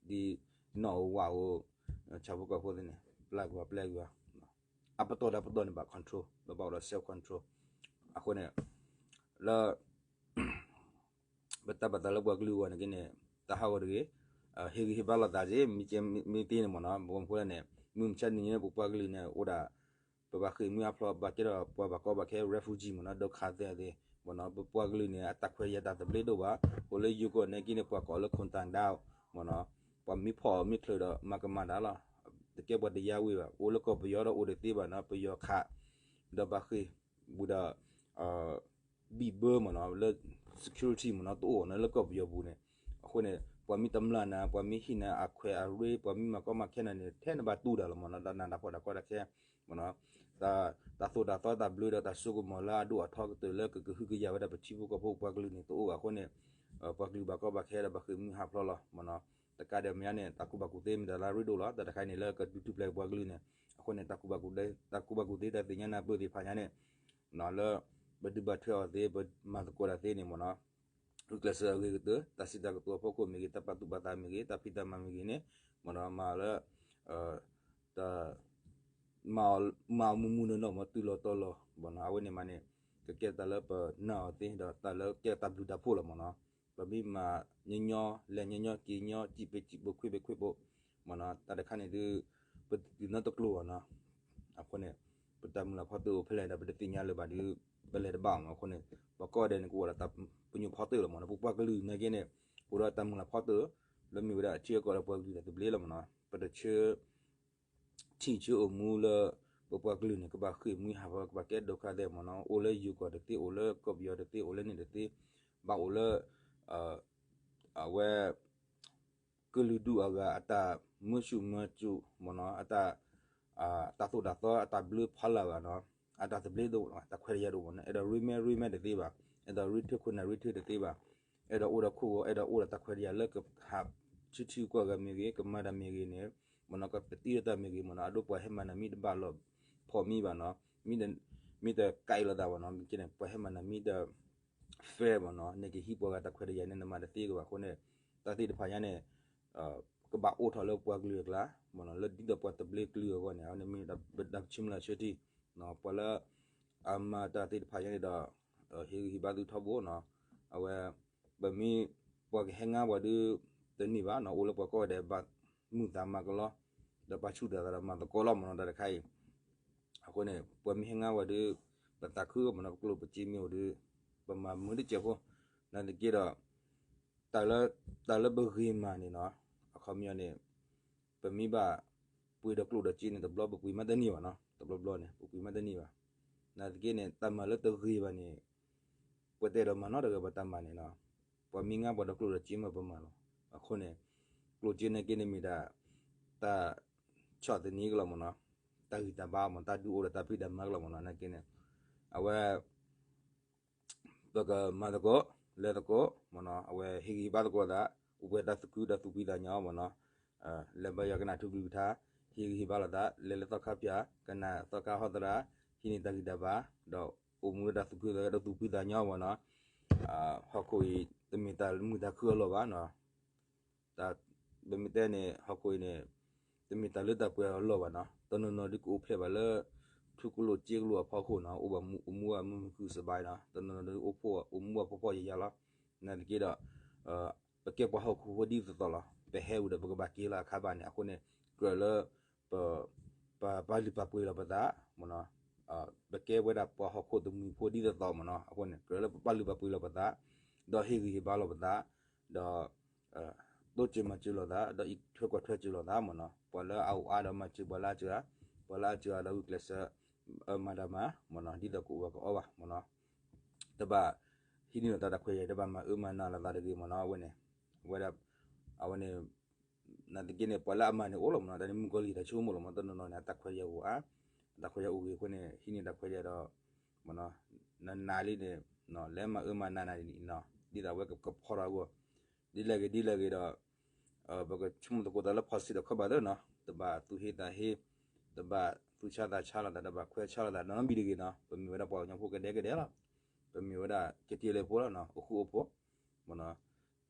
ဒ်နီၣ်ဧိၤဝၣ်ဧိၤ ဆၣ်ဖိကီၢ်ဖိသ့ၣ်န့ၣ် ပျၢ်ကွံာ်ပျဲကွံာ် အပတီၢ်ဒီးပတီၢ်န့ၣ် ဘၣ် control ပဘၣ်အိၣ်ဒီး self control အဃိန့ၣ် လၢ ပတၢ်ပာ်သးလၢပှၤကလုာ်အဂီၢ်န့ၣ်က့န့ၣ် တၢ်ဟးဂီၤတဂ့ၤ ဟ့ၣ်ဂံၢ်ဟ့ၣ်ဘါလိာ်သးက့ မ့ၢ်ကဲမ့ၢ်သ့န့ၣ်မ့ၢ်နီၤ ဘၣ်မနုၤဃိလဲၣ်န့ၣ် မုၢ်မဆါတနံၤန့ၣ် ပပှၤကလုာ်န့ၣ် အိၣ်ဒၣ် ပဘၣ်ဃ့ၢ်မှံဟးဖျိး ဘၣ်ကဲထီၣ်ပှၤဘၣ်ကီဘၣ်ခဲ refugee မ့ၢ်နီၤ ဒုက္ခသည်သ့ၣ် မ့ၢ်နီၤ ပပှၤကလုာ်န့ၣ် အတၢ်ခွဲးတၢ်ယာ်တၢ်သဘျ့ဒိၣ်ဘၣ် အိၣ်လၢယိၤကီၢ်န့ၣ်က့န့ၣ် ပှၤကိးလၢ ခွန်တန်ဒၢ မ့ၢ်နီၤ ပှၤမ့ၢ်ဖီၣ်မ့ၢ်ချၢးဒီး မၤကမၣ်တၢ်လီၤ တကဲပှၤတယါဝံၤဘၣ် အိၣ်လၢကီၢ်ပယီၤဒီးအိၣ်တသ့ဘၣ်နီၤ ပယီၤခး ဒီးဘၣ်ဃ့ၢ်ဝံၤဒီး ဘံၣ်ဘၢမ့ၢ်နီၤ လၢ security မ့ၢ်နီၤ တအိၣ်နီၤ လၢကီၢ်ပယီၤပူၤန့ၣ် အဃိန့ၣ် ပှၤမ့ၢ်တမျၢ်နၤ ပှၤမ့ၢ်ဟံးနၤအခွဲးအရ့ ပှၤမ့ၢ်မၤကီမၤခဲနၤန့ၣ် ထဲနဘၣ်တူၢ်ဒၣ်လီၤမ့ၢ်နီၤ တၢ်နးတၢ်ဖှီၣ်တၢ်ကီတၢ်ခဲ မ့ၢ်နီၤ တၢ်သိၣ်တၢ်သီတၢ်ဘျၢဒီးတၢ်စိကမီၤလၢအဒိၣ်အထီကတၢၢ်လၢကကဟုကယာ်ဝဲဒၣ်ပထံဖိကီၢ်ဖိပှၤကလုာ်န့ၣ် တအိၣ်ဘၣ်အဃိန့ၣ် ပှၤကလုာ်ဘၣ်ကီဘၣ်ခဲဒီးဘၣ်ဃ့ၢ်မှံဟးဖျိးလီၤမ့ၢ်နီၤ တကးဒံးမ့ၢ်ညါန့ၣ် တၢ်ကူၣ်ဘၣ်ကူၣ်သ့မ့ၢ်တၢ်လၢအရ့ဒိၣ်လီၤ တၢ်တခါအံၤန့ၣ်လၢကဒုးထူၣ်ဖျဲးပှၤကလုာ်န့ၣ် အဃိန့ၣ် တၢ်ကူၣ်ဘၣ်ကူၣ်သ့ တၢ်ကူၣ်ဘၣ်ကူၣ်သ့တၢ်သ့ၣ်ညါနၢ်ပၢၢ်သ့ၣ်တဖၣ်ညါန့ၣ် လၢ ပဒုးဘၣ်ထွဲအီၤသ့ ပမၤသကိးတၢ်သ့န့ၣ်မ့ၢ်နီၤ ဂုာ်ကျဲးစၢးအဂ့ၤကတၢၢ် တၢ်စံးတၢ်ကတိၤအဖီခိၣ်မ့ၢ်ဂ့ၤ တၢ်ပာ်သူၣ်ပာ်သးမ့ၢ်ဂ့ၤ တၢ်ဖံးတၢ်မၤမ့ၢ်ဂ့ၤန့ၣ် မ့ၢ်နီၤ မၤလၢ တၢ် မၤအီၤမုၢ်မုၢ်နီၢ်နီၢ်မ့ၢ်တုၤလီၤတီၤလီၤ မ့ၢ်နီၤ အဝဲန့ၣ်မးန့ၣ် ကကဲတၢ်လၢပနာ်အီၤသ့ ဒီးတၢ်လၢကဲတၢ်ဘျုးတၢ်ဖှိၣ်လီၤမ့ၢ်နီၤ ပမ့ၢ်မၤညီညီ လဲၤညီညီ က့ၤညီ စံးပ့ၤစံးပ့ၤ ခွ့ပ့ၤခွ့ပ့ၤ မ့ၢ်နီၤ တၢ်တခါန့ၣ်ဒုး ပတတုၤနီတကျိၤဘၣ်နီၤ အဃိန့ၣ် ပတၢ်မုၢ်လၢ်ဖီတၢၣ်အိၣ်ဖဲလဲၣ်ဒီး ပတသ့ၣ်ညါလၢၤဘၣ်ဒီး ပလဲၤတဘၣ်အီၤမး. အဃိန့ၣ် ပှၤကိးဂၤဒဲးန့ၣ် ကအိၣ်ဒီးတၢ်ပညိၣ်ဖီတၢၣ်လီၤမးနီၤ. ပပှၤကလုာ်နာ်က့န့ၣ် အိၣ်ဒီးတၢ်မုၢ်လၢ်ဖီတၢၣ် လၢမ့ၢ်ဝဲဒၣ်ထံကီၢ်ဒီးပှၤကလုာ်တၢ်သဘျ့လီၤမးနီၤ. ပတဆၢ ထံၣ်ဆၢအိၣ်မူလၢ ပပှၤကလုာ်န့ၣ် ကဘၣ်ဃ့ၢ်မှံဟးဖျိး ကဘၣ်ကဲဒိၣ်ခါသဲမးနီၤ. အိၣ်လၢယိၤကီၢ်တသ့ အိၣ်လၢကီၢ်ပယီၤတသ့ အိၣ်လၢန့ၣ်တသ့ ဘၣ်အိၣ်လၢ အဝဲ ကလုာ်ဒူၣ်အဂၤ အတၢ်မၢဆူၣ်မၢစူၣ်မးနီၤ, အတၢ် တၢ်သိၣ်တၢ်သီ အတၢ်ဘျၢဖီလာ်ဘၣ်နီၤ, အတၢ်သဘျ့တအိၣ် တၢ်ခွဲးတၢ်ယာ်တအိၣ်မးနီၤ. အဲၣ်ဒိးရ့မဲရ့မဲတသ့ဘၣ်, အဲၣ်ဒိးရ့ထၢခိၣ်နၢ်ရ့ထၢတသ့ဘၣ်, အဲၣ်ဒိးအိၣ်ဒီးခိၣ်ဂီၤ အဲၣ်ဒိးအိၣ်ဒီးတၢ်ခွဲးတၢ်ယာ်လၢကဟး ဆူထံကီၢ်ဂၤမ့ၢ်ဂ့ၤ ကမၤတၢ်မ့ၢ်ဂ့ၤန့ၣ် မးနီၤ ကပတံၢ်လၢတၢ်မ့ၢ်ဂ့ၤမးနီၤ. အဒိပှၤဟဲမၤနၤမ့ၢ်တဘၣ်လိာ်ဖိးမံဘၣ်နီၤ, မ့ၢ်တကးအံၤလိာ်သးမးနီၤ, မ့ၢ်ကဲန့ၣ် ပှၤဟဲမၤနၤမ့ၢ်တ fair မးနီၤ, နကဟံးပှၤဂၤတၢ်ခွဲးတၢ်ယာ်န့ၣ် နမၤတသ့ကဘၣ်အဃိန့ၣ် တၢ်သ့ၣ်တဖၣ်ညါန့ၣ် ကဘၣ်အိၣ်ထီၣ်လၢပှၤကလုာ်အကျါမးနီၤ, လၢဒ်သိးပှၤသဘျ့ကလုာ်အဂီၢ်န့ၣ် အဝဲန့ၣ်မ့ၢ်ဒၣ်ပတၢ်ပဆၢမုၢ်လၢ်ဆၢထံၣ်, ပှၤလၢ အမၤတၢ်သ့ၣ်တဖၣ်ညါန့ၣ်ဒီး ဟ့ၣ်ဂံၢ်ဟ့ၣ်ဘါသုထီဘိနီၤ, အဝဲ ပမ့ၢ် ပှၤကဟဲငါပှၤဒုး တန့ၢ်ဘၣ်နီၤ, အိၣ်လၢပှၤကိးဂၤဒဲးဘၣ်မုာ်သးမၤကလီ, ဒီးပာ်ဆူၣ်သးသးဒီးမၤသကိးလီၤမးနီၤ တၢ်တခါအံၤ, အဃိန့ၣ် ပှၤမ့ၢ်ဟဲငါပှၤဒုး ပသးခုမးနီၤ, ပကျိၣ်ပစ့မ့ၢ်အိၣ်ဒုး ပမၤမုာ်တစဲးဖိ, နာ်သက့ဒီး တၢ်လၢ တၢ်လၢပဂ့ၤမးန့ၣ်နီၤ, အခီပညီန့ၣ် ပမ့ၢ်ဘၣ်ပှ့ၤဒီးကျိၣ်ဒီးစ့န့ၣ် တဘျီပပှ့ၤမးတန့ၢ်ဘၣ်နီၤ, တဘျီဘျီန့ၣ် ပပှ့ၤမးတန့ၢ်ဘၣ်. နာ်သက့န့ၣ် တၢ်မၤလၢတဂ့ၤဘၣ်န့ၣ် ပတဲဒီးမၤနီတဂၤဘၣ်တၢ်မၤန့ၣ်နီၤ, ပှၤမ့ၢ်ငါပှၤဒီးကျိၣ်ဒီးစ့မ့ၢ်ပမၤလီၤ. အဃိန့ၣ် ကျိၣ်စ့နာ်က့န့ၣ်မ့ၢ်ဒၣ် တၢ်ဆီၣ်သနံးကလီၤမးနီၤ, တၢ်ဂံၢ်တၢ်ဘါမး တၢ်ဒုးအိၣ်ဒီးတၢ်ဖံးတၢ်မၤကလီၤမးနီၤ, နာ်က့န့ၣ် အဝဲ ပကမၤသကိး လဲၤသကိးမးနီၤ, အဝဲဟ့ၣ်ဂံၢ်ဟ့ၣ်ဘါသကိးသး, အိၣ်ပှဲၤတၢ်သူၣ်ခုဒီးသူၣ်ဖှံသးညီမးနီၤ, လဲၤဘါယွၤကနၣ်ထူကလုၢ်ကထါ, ဟ့ၣ်ဂံၢ်ဟ့ၣ်ဘါလိာ်သး, လဲၤလၢသီခါဖၠၣ် ကနၣ်သီခါဟီသရၣ်, ဟံးန့ၢ်တၢ်ဂံၢ်တၢ်ဘါ, ဒီးအိၣ်မူလၢတၢ်သူၣ်ခုသးခုဒီးသူၣ်ဖှံသးညီမးနီၤ, ဟီၣ်ခိၣ်အံၤ တမ့ၢ်တၢ်မုာ်တၢ်ခုအလီၢ်ဘၣ်နီၤ ပမ့ၢ်တဲန့ၣ် ဟီၣ်ခိၣ်အံၤန့ၣ် တမ့ၢ်တၢ်လၢတၢ်ပှဲၤအလီၢ်ဘၣ်နီၤ, တနီၤနီၤဒုးကအိၣ်ဖျဲၣ်ဘၣ်လၢ ထူကလိာ်စ့ကလိာ်အဖီခိၣ်နီၤ, အိၣ်ဘၣ်အိၣ်မူဘၣ်မုာ်မုာ်ခုၣ်စဘါနီၤ, တနီၤနီၤဒုးအိၣ်ဖှိၣ် အိၣ်မူဘၣ်ဖှီၣ်ဖှီၣ်ယာ်ယာ်လီၤ, နာ်သက့ဒီး ပကဲပှၤဟီၣ်ခိၣ်ဖိဒ်သိးသိးလီၤ, ပဟဲဝံၤဒီးပကဘၣ်က့ၤလီၤအခါဘၣ်န့ၣ် အဃိန့ၣ် ကြၢးလၢ ပ ပပာ်လုၢ်ပာ်ပှ့ၤလီၤပသးမးနီၤ, ပကဲဝဲဒၣ်ပှၤဟီၣ်ခိၣ်တမှံၤဖိဒ်သိးသိးမးနီၤ, အဃိန့ၣ် ကြၢးလၢပပာ်လုၢ်ပာ်ပှ့ၤလီၤပသး, ဒီးဟ့ၣ်ဂံၢ်ဟ့ၣ်ဘါလီၤပသး, ဒီး တိစၢၤမၤစၢၤလိာ်သး ဒီးအံးထွဲကွၢ်ထွဲစၢၤလိာ်သးမးနီၤ, ပှၤလၢအအိၣ်အါဒီးမၤစၢၤပှၤလၢအစၢၤ, ပှၤလၢအစၢၤဒီးဂုာ်ကျဲးစၢး မၤတၢ်မၤမးနီၤ, ဒ်သိးကအီၣ်ဘၣ်ကအီဘၣ်မးနီၤ, တဘၣ်ဟံးန့ၢ်လိာ်သးတၢ်ခွဲးတၢ်ယာ် တဘၣ်မၤအၢမၤနးလိာ်သးတဂ့ၤမးနီၤ, အဝဲန့ၣ် ဝဲဒၣ် အဝဲန့ၣ် နာ်သက့န့ၣ် ပှၤလၢအမၤန့ၣ်အိၣ်လီၤမးနီၤ, တၢ်န့ၣ်မုၣ်ကီၤလံၢ်တၢ်ဆိကမိၣ်လီၤမး, တနီၤနီၤန့ၣ် အတၢ်ခွဲးတၢ်ယာ်အိၣ်အါ, အတၢ်ခွဲးတၢ်ယာ်အိၣ်ဂ့ၤအဃိန့ၣ် ဟံးန့ၢ်တၢ်ခွဲးတၢ်ယာ်ဒီး မးနီၤ နးနးလံန့ၣ် လဲၤမၤအၢမၤနးနးဒ်န့ၣ်နီၤ, ဒ်သိးအဝဲကဖီထီၣ်အဂီၢ် ဒ်လဲၣ်ဂ့ၤဒ်လဲၣ်ဂ့ၤဒီး ပကဆိကမိၣ်သကိးတၢ်လၢ positive တခီဘၣ်သ့နီၤ, တဘၣ်သူၣ်ဟ့သးဟ့, တဘၣ်သူၣ်ဆါသးဆါလိာ်သး, တဘၣ်ခွဲးဆါလိာ်သးနီတမံၤတဂ့ၤနီၤ, ပမ့ၢ်ဝဲဒၣ်ပှၤကညီဖိကဒဲကဒဲလီၤ, ပမ့ၢ်ဝဲဒၣ်ကက့ၤလၢဖိလီၤနီၤ, အိၣ်ဃူအိၣ်ဖိး မးနီၤ,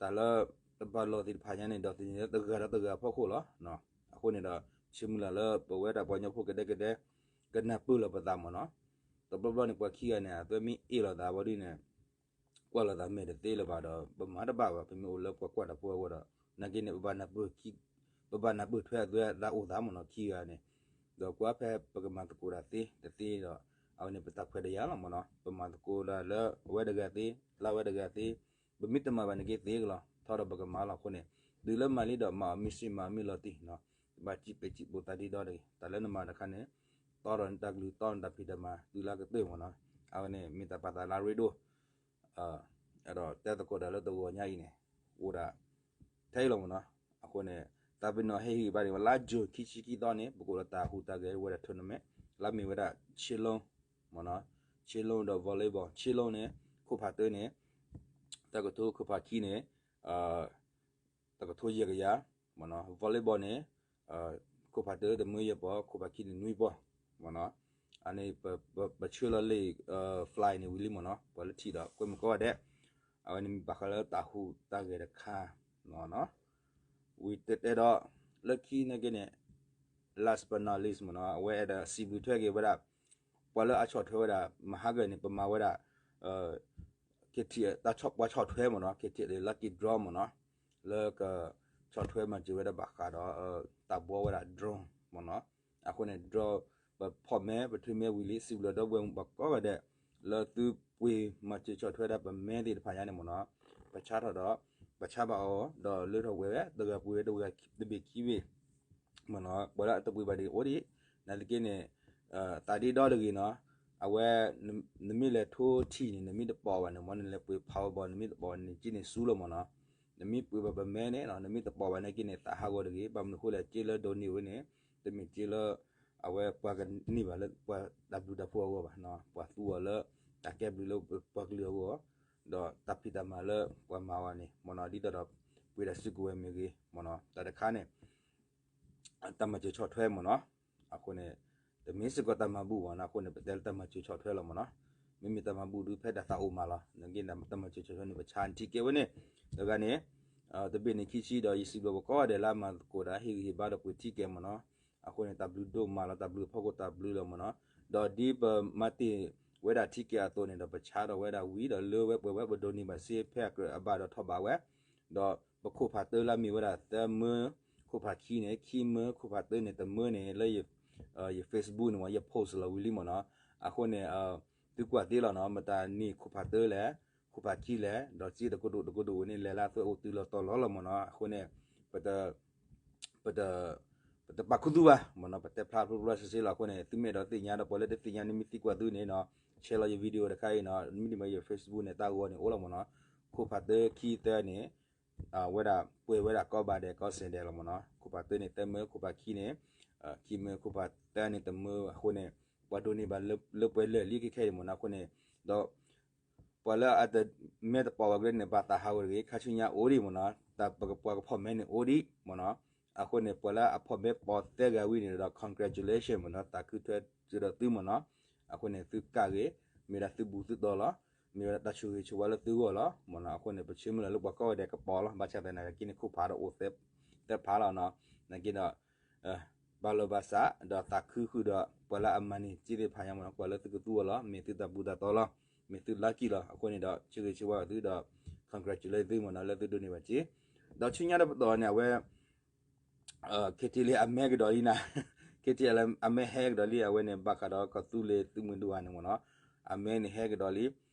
တၢ်လၢတဘၣ်လိာ်သ့ၣ်တဖၣ်ညါန့ၣ် ဒီးသန့ၤလၢတဂၤဒီးတဂၤအဖီခိၣ်လီၤ. အဃိန့ၣ်ဒီး ဆၢမုၢ်လၢ်လၢပဝဲဒၣ်ပှၤကညီဖိကဒဲကဒဲ ကနၢ်ပၢၢ်လီၤပသးမးနီၤ, တဘျီဘျီန့ၣ် ပှၤခံဂၤန့ၣ် အသွဲမ့ၢ်အ့ၣ်လိာ်သးဘၣ်ဒ်န့ၣ် ကွၢ်လိာ်သးမဲာ်တသ့လၢၤဘၣ်ဒီး ပမၤတဘၣ်ဘၣ်, ပမ့ၢ်အိၣ်လၢပှၤကွၢ်တၢ်ဖိအဂီၢ်ဒီး နာ်က့န့ၣ် ပဘၣ်နၢ်ပၢၢ် ပဘၣ်နၢ်ပၢၢ်ထွဲအသွဲအသးအိၣ်သးမးနီၤ ခံဂၤန့ၣ်, ဒီးကွၢ်ဖဲပကမၤသကိးတၢ်သ့တသ့ဒီး အဝဲန့ၣ်ပတၢ်ခွဲးတၢ်ယာ်လီၤမးနီၤ, ပမၤသကိးတၢ်လၢအဝဲတဂၤသ့ လၢအဝဲတဂၤသ့, ပမ့ၢ်တမၤဘၣ်န့ၣ်က့သ့ကလီၤ ထီဒီးပကမၤလီၤအဃိန့ၣ်, တုၤလၢမၤလံဒီးမၤအီၤမ့ၢ်စ့မၤအီၤမ့ၢ်လီၤတံၢ်နီၤ, တဘၣ်စံးပဲာ်စံးဘိးသးဒ်ဒီတဂ့ၤ, တၢ်လၢနမၤတခါန့ၣ် တီဒီးနတၢ်ကလုၢ်တီနတၢ်ဖံးတၢ်မၤ တုၤလၢအကတၢၢ်မးနီၤ, အဝဲန့ၣ်မ့ၢ်တၢ်ပာ်သးလၢအရ့ဒိၣ် အဲၣ်ဒိးတဲသကိးတၢ်လၢတဂီၤညါအံၤန့ၣ် အိၣ်ဒၣ်ထဲအံၤလီၤမးနီၤ, အဃိန့ၣ် တၢ်ပနီၣ်ဟ့ၣ်ဂံၢ်ဘါန့ၣ် လါယူၤခံဆံခံသီန့ၣ် ပကအိၣ်ဒီးတၢ်ဟူးတၢ်ဂဲၤဝဲဒၣ် tournament လၢမ့ၢ်ဝဲဒၣ် ဆ့လိ မးနီၤ, ဆ့လိဒီး volleyball, ဆ့လိန့ၣ် ခိၣ်ဖးတၢန့ၣ် တကထိ ခိၣ်ဖးခံန့ၣ် တကထိယဲၢ်ကယၤ, မးနီၤ, volleyball န့ၣ် ခိၣ်ဖးတၢတမၢယဲၢ်ပီၢ်, ခိၣ်ဖးခံန့ၣ်နွံပီၢ်, မးနီၤ, အန့ၣ် ပဆှၢလီၤလံာ် fly န့ၣ်ဝံၤလံမးနီၤ, ပှၤလၢထံၣ်ဒီးကွဲမုာ်ကိးဂၤဒဲး, အဝဲန့ၣ်မ့ၢ်ဘၣ်ဃးလၢတၢ်ဟူးတၢ်ဂဲၤတခါ, မးနီၤ, ဝံၤတဲတဲဒီး လၢခံနာ်က့န့ၣ် last but not least မးနီၤ, အဝဲအဲၣ်ဒိးစံးဘျုးထွဲက့ၤဝဲဒၣ် ပှၤလၢအဆီၣ်ထွဲဝဲဒၣ် မဟါကၢန့ၣ် ပမၤဝဲဒၣ် KTL တၢ်ဆီၣ် ပှၤဆီၣ်ထွဲမးနီၤ, KTL lucky draw မးနီၤ, လၢကဆီၣ်ထွဲမၤစၢၤဝဲဒၣ်ဘၣ်ဃးဒီး တၢ်ဘှီဝဲဒၣ် drone မးနီၤ, အဃိန့ၣ် drone ပဖီၣ်မဲ ပထွဲမဲဝံၤလံ စံးဘျုးဒီပုၢ်ဝဲၢ်မုၣ်ပှၤကိးဂၤဒဲး လၢသုပှ့ၤမၤစၢၤဆီၣ်ထွဲဒၣ်ပမဲသ့ၣ်တဖၣ်ညါန့ၣ်မ့ၢ်နီၤ, ပဆါထီၣ်ဒီး ပဆါဘၣ်အီၤ ဒီးလၢထီၣ်ဝဲဝဲ တဂၤပှ့ၤဝဲတဂၤတဘ့ၣ်ခံဘ့ၣ် မ့ၢ်နီၤ, ပှၤလၢအတပှ့ၤဘၣ်ဒံးအိၣ်ဒံး, နာ်သက့န့ၣ် သးဒ့ဒီတဂ့ၤနီၤ, အဝဲ နမ့ၢ်လဲၤထိထံၣ်န့ၣ် နမ့ၢ်တပိာ်ဘၣ်န့ၣ် မ့ၢ်နလဲၤပှ့ၤ Powerball နမ့ၢ်တပိာ်ဘၣ်န့ၣ် က့န့ၣ်ဆူလီၤမ့ၢ်နီၤ, နမ့ၢ်ပှ့ၤဘၣ်ပမဲန့ၣ် နမ့ၢ်တပိာ်ဘၣ်နာ်က့န့ၣ် သးဟးဂီၤတဂ့ၤ, ဘၣ်မနုၤအဃိလဲၣ် က့လၢဒိးန့ၢ်ဝဲန့ၣ် တမ့ၢ်က့လၢ အဝဲပှၤကန့ၢ်ဘၣ်လၢပှၤတၢ်ဘျုးတၢ်ဖှိၣ်အဂီၢ်ဘၣ်, ပှၤသူအီၤလၢ တၢ်ကဲဘျုးလၢပှၤကလုာ်အဂီၢ်, ဒီးတၢ်ဖံးတၢ်မၤလၢပှၤမၤအီၤန့ၣ် မ့ၢ်နီၤ, ဒ်သိးဒီး ပှ့ၤတၢ်စုကဝဲၤမ့ၢ်ဂ့ၤ မ့ၢ်နီၤ, တၢ်တခါန့ၣ် တၢ်မၤစၢၤဆီၣ်ထွဲမ့ၢ်နီၤ, အဃိန့ၣ် တမ့ၢ်စ့ၢ်ကီးတၢ်မၤဘူၣ်မ့ၢ်နီၤ, အဃိန့ၣ် ပတဲလၢတၢ်မၤစၢၤဆီၣ်ထွဲလီၤမ့ၢ်နီၤ, မ့မ့ၢ်တၢ်မၤဘူၣ်ဒုးဖဲတၢ်သးအိၣ်မးလီၤ, နာ်က့န့ၣ် တၢ်မၤစၢၤဆီၣ်ထွဲန့ၣ် ပဆါထံကဲဝဲန့ၣ်, တဂၤန့ၣ် တဘ့ၣ်န့ၣ်ခံဆံဒီး ယစံးဘျုးပှၤကိးဂၤဒဲးလၢအမၤသကိးတၢ်ဟ့ၣ်ဂံၢ်ဟ့ၣ်ဘါဒီးပှ့ၤထံကဲမ့ၢ်နီၤ, အဃိန့ၣ် တၢ်ဘျုးဒိၣ်မးလီၤ, တၢ်ဘျုးအဖီခိၣ်တၢ်ဘျုးလီၤမ့ၢ်နီၤ, ဒီးဒ်ပမၤတ့ၢ်ဝဲဒၣ်ထံကဲအသိးန့ၣ်ဒီး ပဆါထီၣ်ဝဲဒၣ်ဝံၤဒီးလၢဝဲပှဲၤဝဲ ပဒိးန့ၢ်ဘၣ်စ့ဖဲအကြၢးအဘၣ်ဒီးထီၣ်ဘးဝဲ, ဒီးပခိၣ်ဖးတၢလၢအမ့ၢ်ဝဲဒၣ်သၢမၢ, ခိၣ်ဖးခံန့ၣ် ခံမၢ, ခိၣ်ဖးတၢန့ၣ် တမၢန့ၣ် လၢယ Facebook န့ၣ် ယ post လီၤဝံၤလံမ့ၢ်နီၤ, အဃိန့ၣ် သုကွၢ်သ့လီၤနီၤ, မတၤန့ၢ်ခိၣ်ဖးတၢလဲၣ်, ခိၣ်ဖးခံလဲၣ်, ဒီးစ့တကိးဒိၣ်တကိးဒိၣ်ဝဲန့ၣ် လဲၤလၢအသွဲၣ်အိၣ်တုၤလီၤတီၤလီၤလီၤမ့ၢ်နီၤ, အဃိန့ၣ် ပတ ပတပာ်ခူသူၣ်ဘၣ်မ့ၢ်နီၤ, ပတဲဖျါဖျိဖျိစ့စ့လီၤအဃိန့ၣ် သုမ့ၢ်အဲၣ်ဒိးသ့ၣ်ညါဒီး ပှၤလၢတသ့ၣ်ညါန့ၣ် မ့ၢ်သံကွၢ်သုန့ၣ်နီၤ, share လီၤယ video တခါအံၤနီၤ, မ့တမ့ၢ်ယ Facebook န့ၣ် တၢ်ဂီၤန့ၣ်အိၣ်လီၤမ့ၢ်နီၤ, ခိၣ်ဖးတၢခံတၢန့ၣ် ဝဲဒၣ်ပှဲၤဝဲဒၣ်ကိးဘးဒဲးကိးစဲးဒဲးလီၤမ့ၢ်နီၤ, ခိၣ်ဖးတၢန့ၣ် တၢမၢ, ခိၣ်ဖးခံန့ၣ် ခံမၢ, ခိၣ်ဖးတၢန့ၣ် တမၢအဃိန့ၣ် ပှၤဒိးန့ၢ်ဘၣ်လၢပှဲၤလၢာ်လံခဲခဲအံၤမ့ၢ်နီၤ, အဃိန့ၣ် ဒီး ပှၤလၢအတမဲတပိာ်ဘၣ်က့ၤန့ၣ် ဘၣ်သးဟးဂီၤတဂ့ၤ, ခါဆူညါအိၣ်ဒံးမ့ၢ်နီၤ, တၢ်ပကပှၤကဖီၣ်မဲန့ၣ်အိၣ်ဒံးမ့ၢ်နီၤ, အဃိန့ၣ် ပှၤလၢအဖီၣ်မဲပိာ်သၢဂၤဝံၤန့ၣ်ဒီး congratulation မ့ၢ်နီၤ, သးခုထွဲစၢၤဒီးသုမ့ၢ်နီၤ, အဃိန့ၣ် သုကၢ်ဂ့ၤ, မ့ၢ်ဒၣ်သုဘူးသုတီၤလီၤ, မ့ၢ်ဝဲဒၣ်တၢ်ဆိၣ်ဂ့ၤဆိၣ်ဝါလၢသုဂီၢ်လီၤမ့ၢ်နီၤ, အဃိန့ၣ် ပဆၢမုၢ်လၢ်လၢပှၤကိးဂၤဒဲးကပိာ်လီၤ, ဘၣ်ဆၣ်သနာ်က့န့ၣ် ခိၣ်ဖးဒီးအိၣ်သၢဖးလီၤနီၤ, နာ်က့ဒီး ဘၣ်လီၤဘၣ်စး ဒီးသးခုဃုာ်ဒီး ပှၤလၢအမၤန့ၢ်စ့သ့ၣ်တဖၣ်ညါမ့ၢ်နီၤ, ပှၤလၢသုကသူအီၤလီၤ, မ့ၢ်သုတၢ်ဘူးတၢ်တီလီၤ, မ့ၢ်သု lucky လီၤ, အဃိန့ၣ်ဒီး ဆၢဂ့ၤဆၢဝါသုဒီး congratulate သုမ့ၢ်နီၤ လၢသုဒိးန့ၢ်ဘၣ်စ့, ဒီးဆူညါတပတီၢ်န့ၣ် အဝဲ KTLA အမဲကဒီးလံနၤ, KTLA အမဲဟဲကဒီးလံ အဝဲန့ၣ် ဘၣ်ဃးဒီးကီၢ်သူလ့ၤသုးမုၢ်ဒိၣ်ဧါန့ၣ်မ့ၢ်နီၤ, အမဲန့ၣ်ဟဲကဒီးလံ,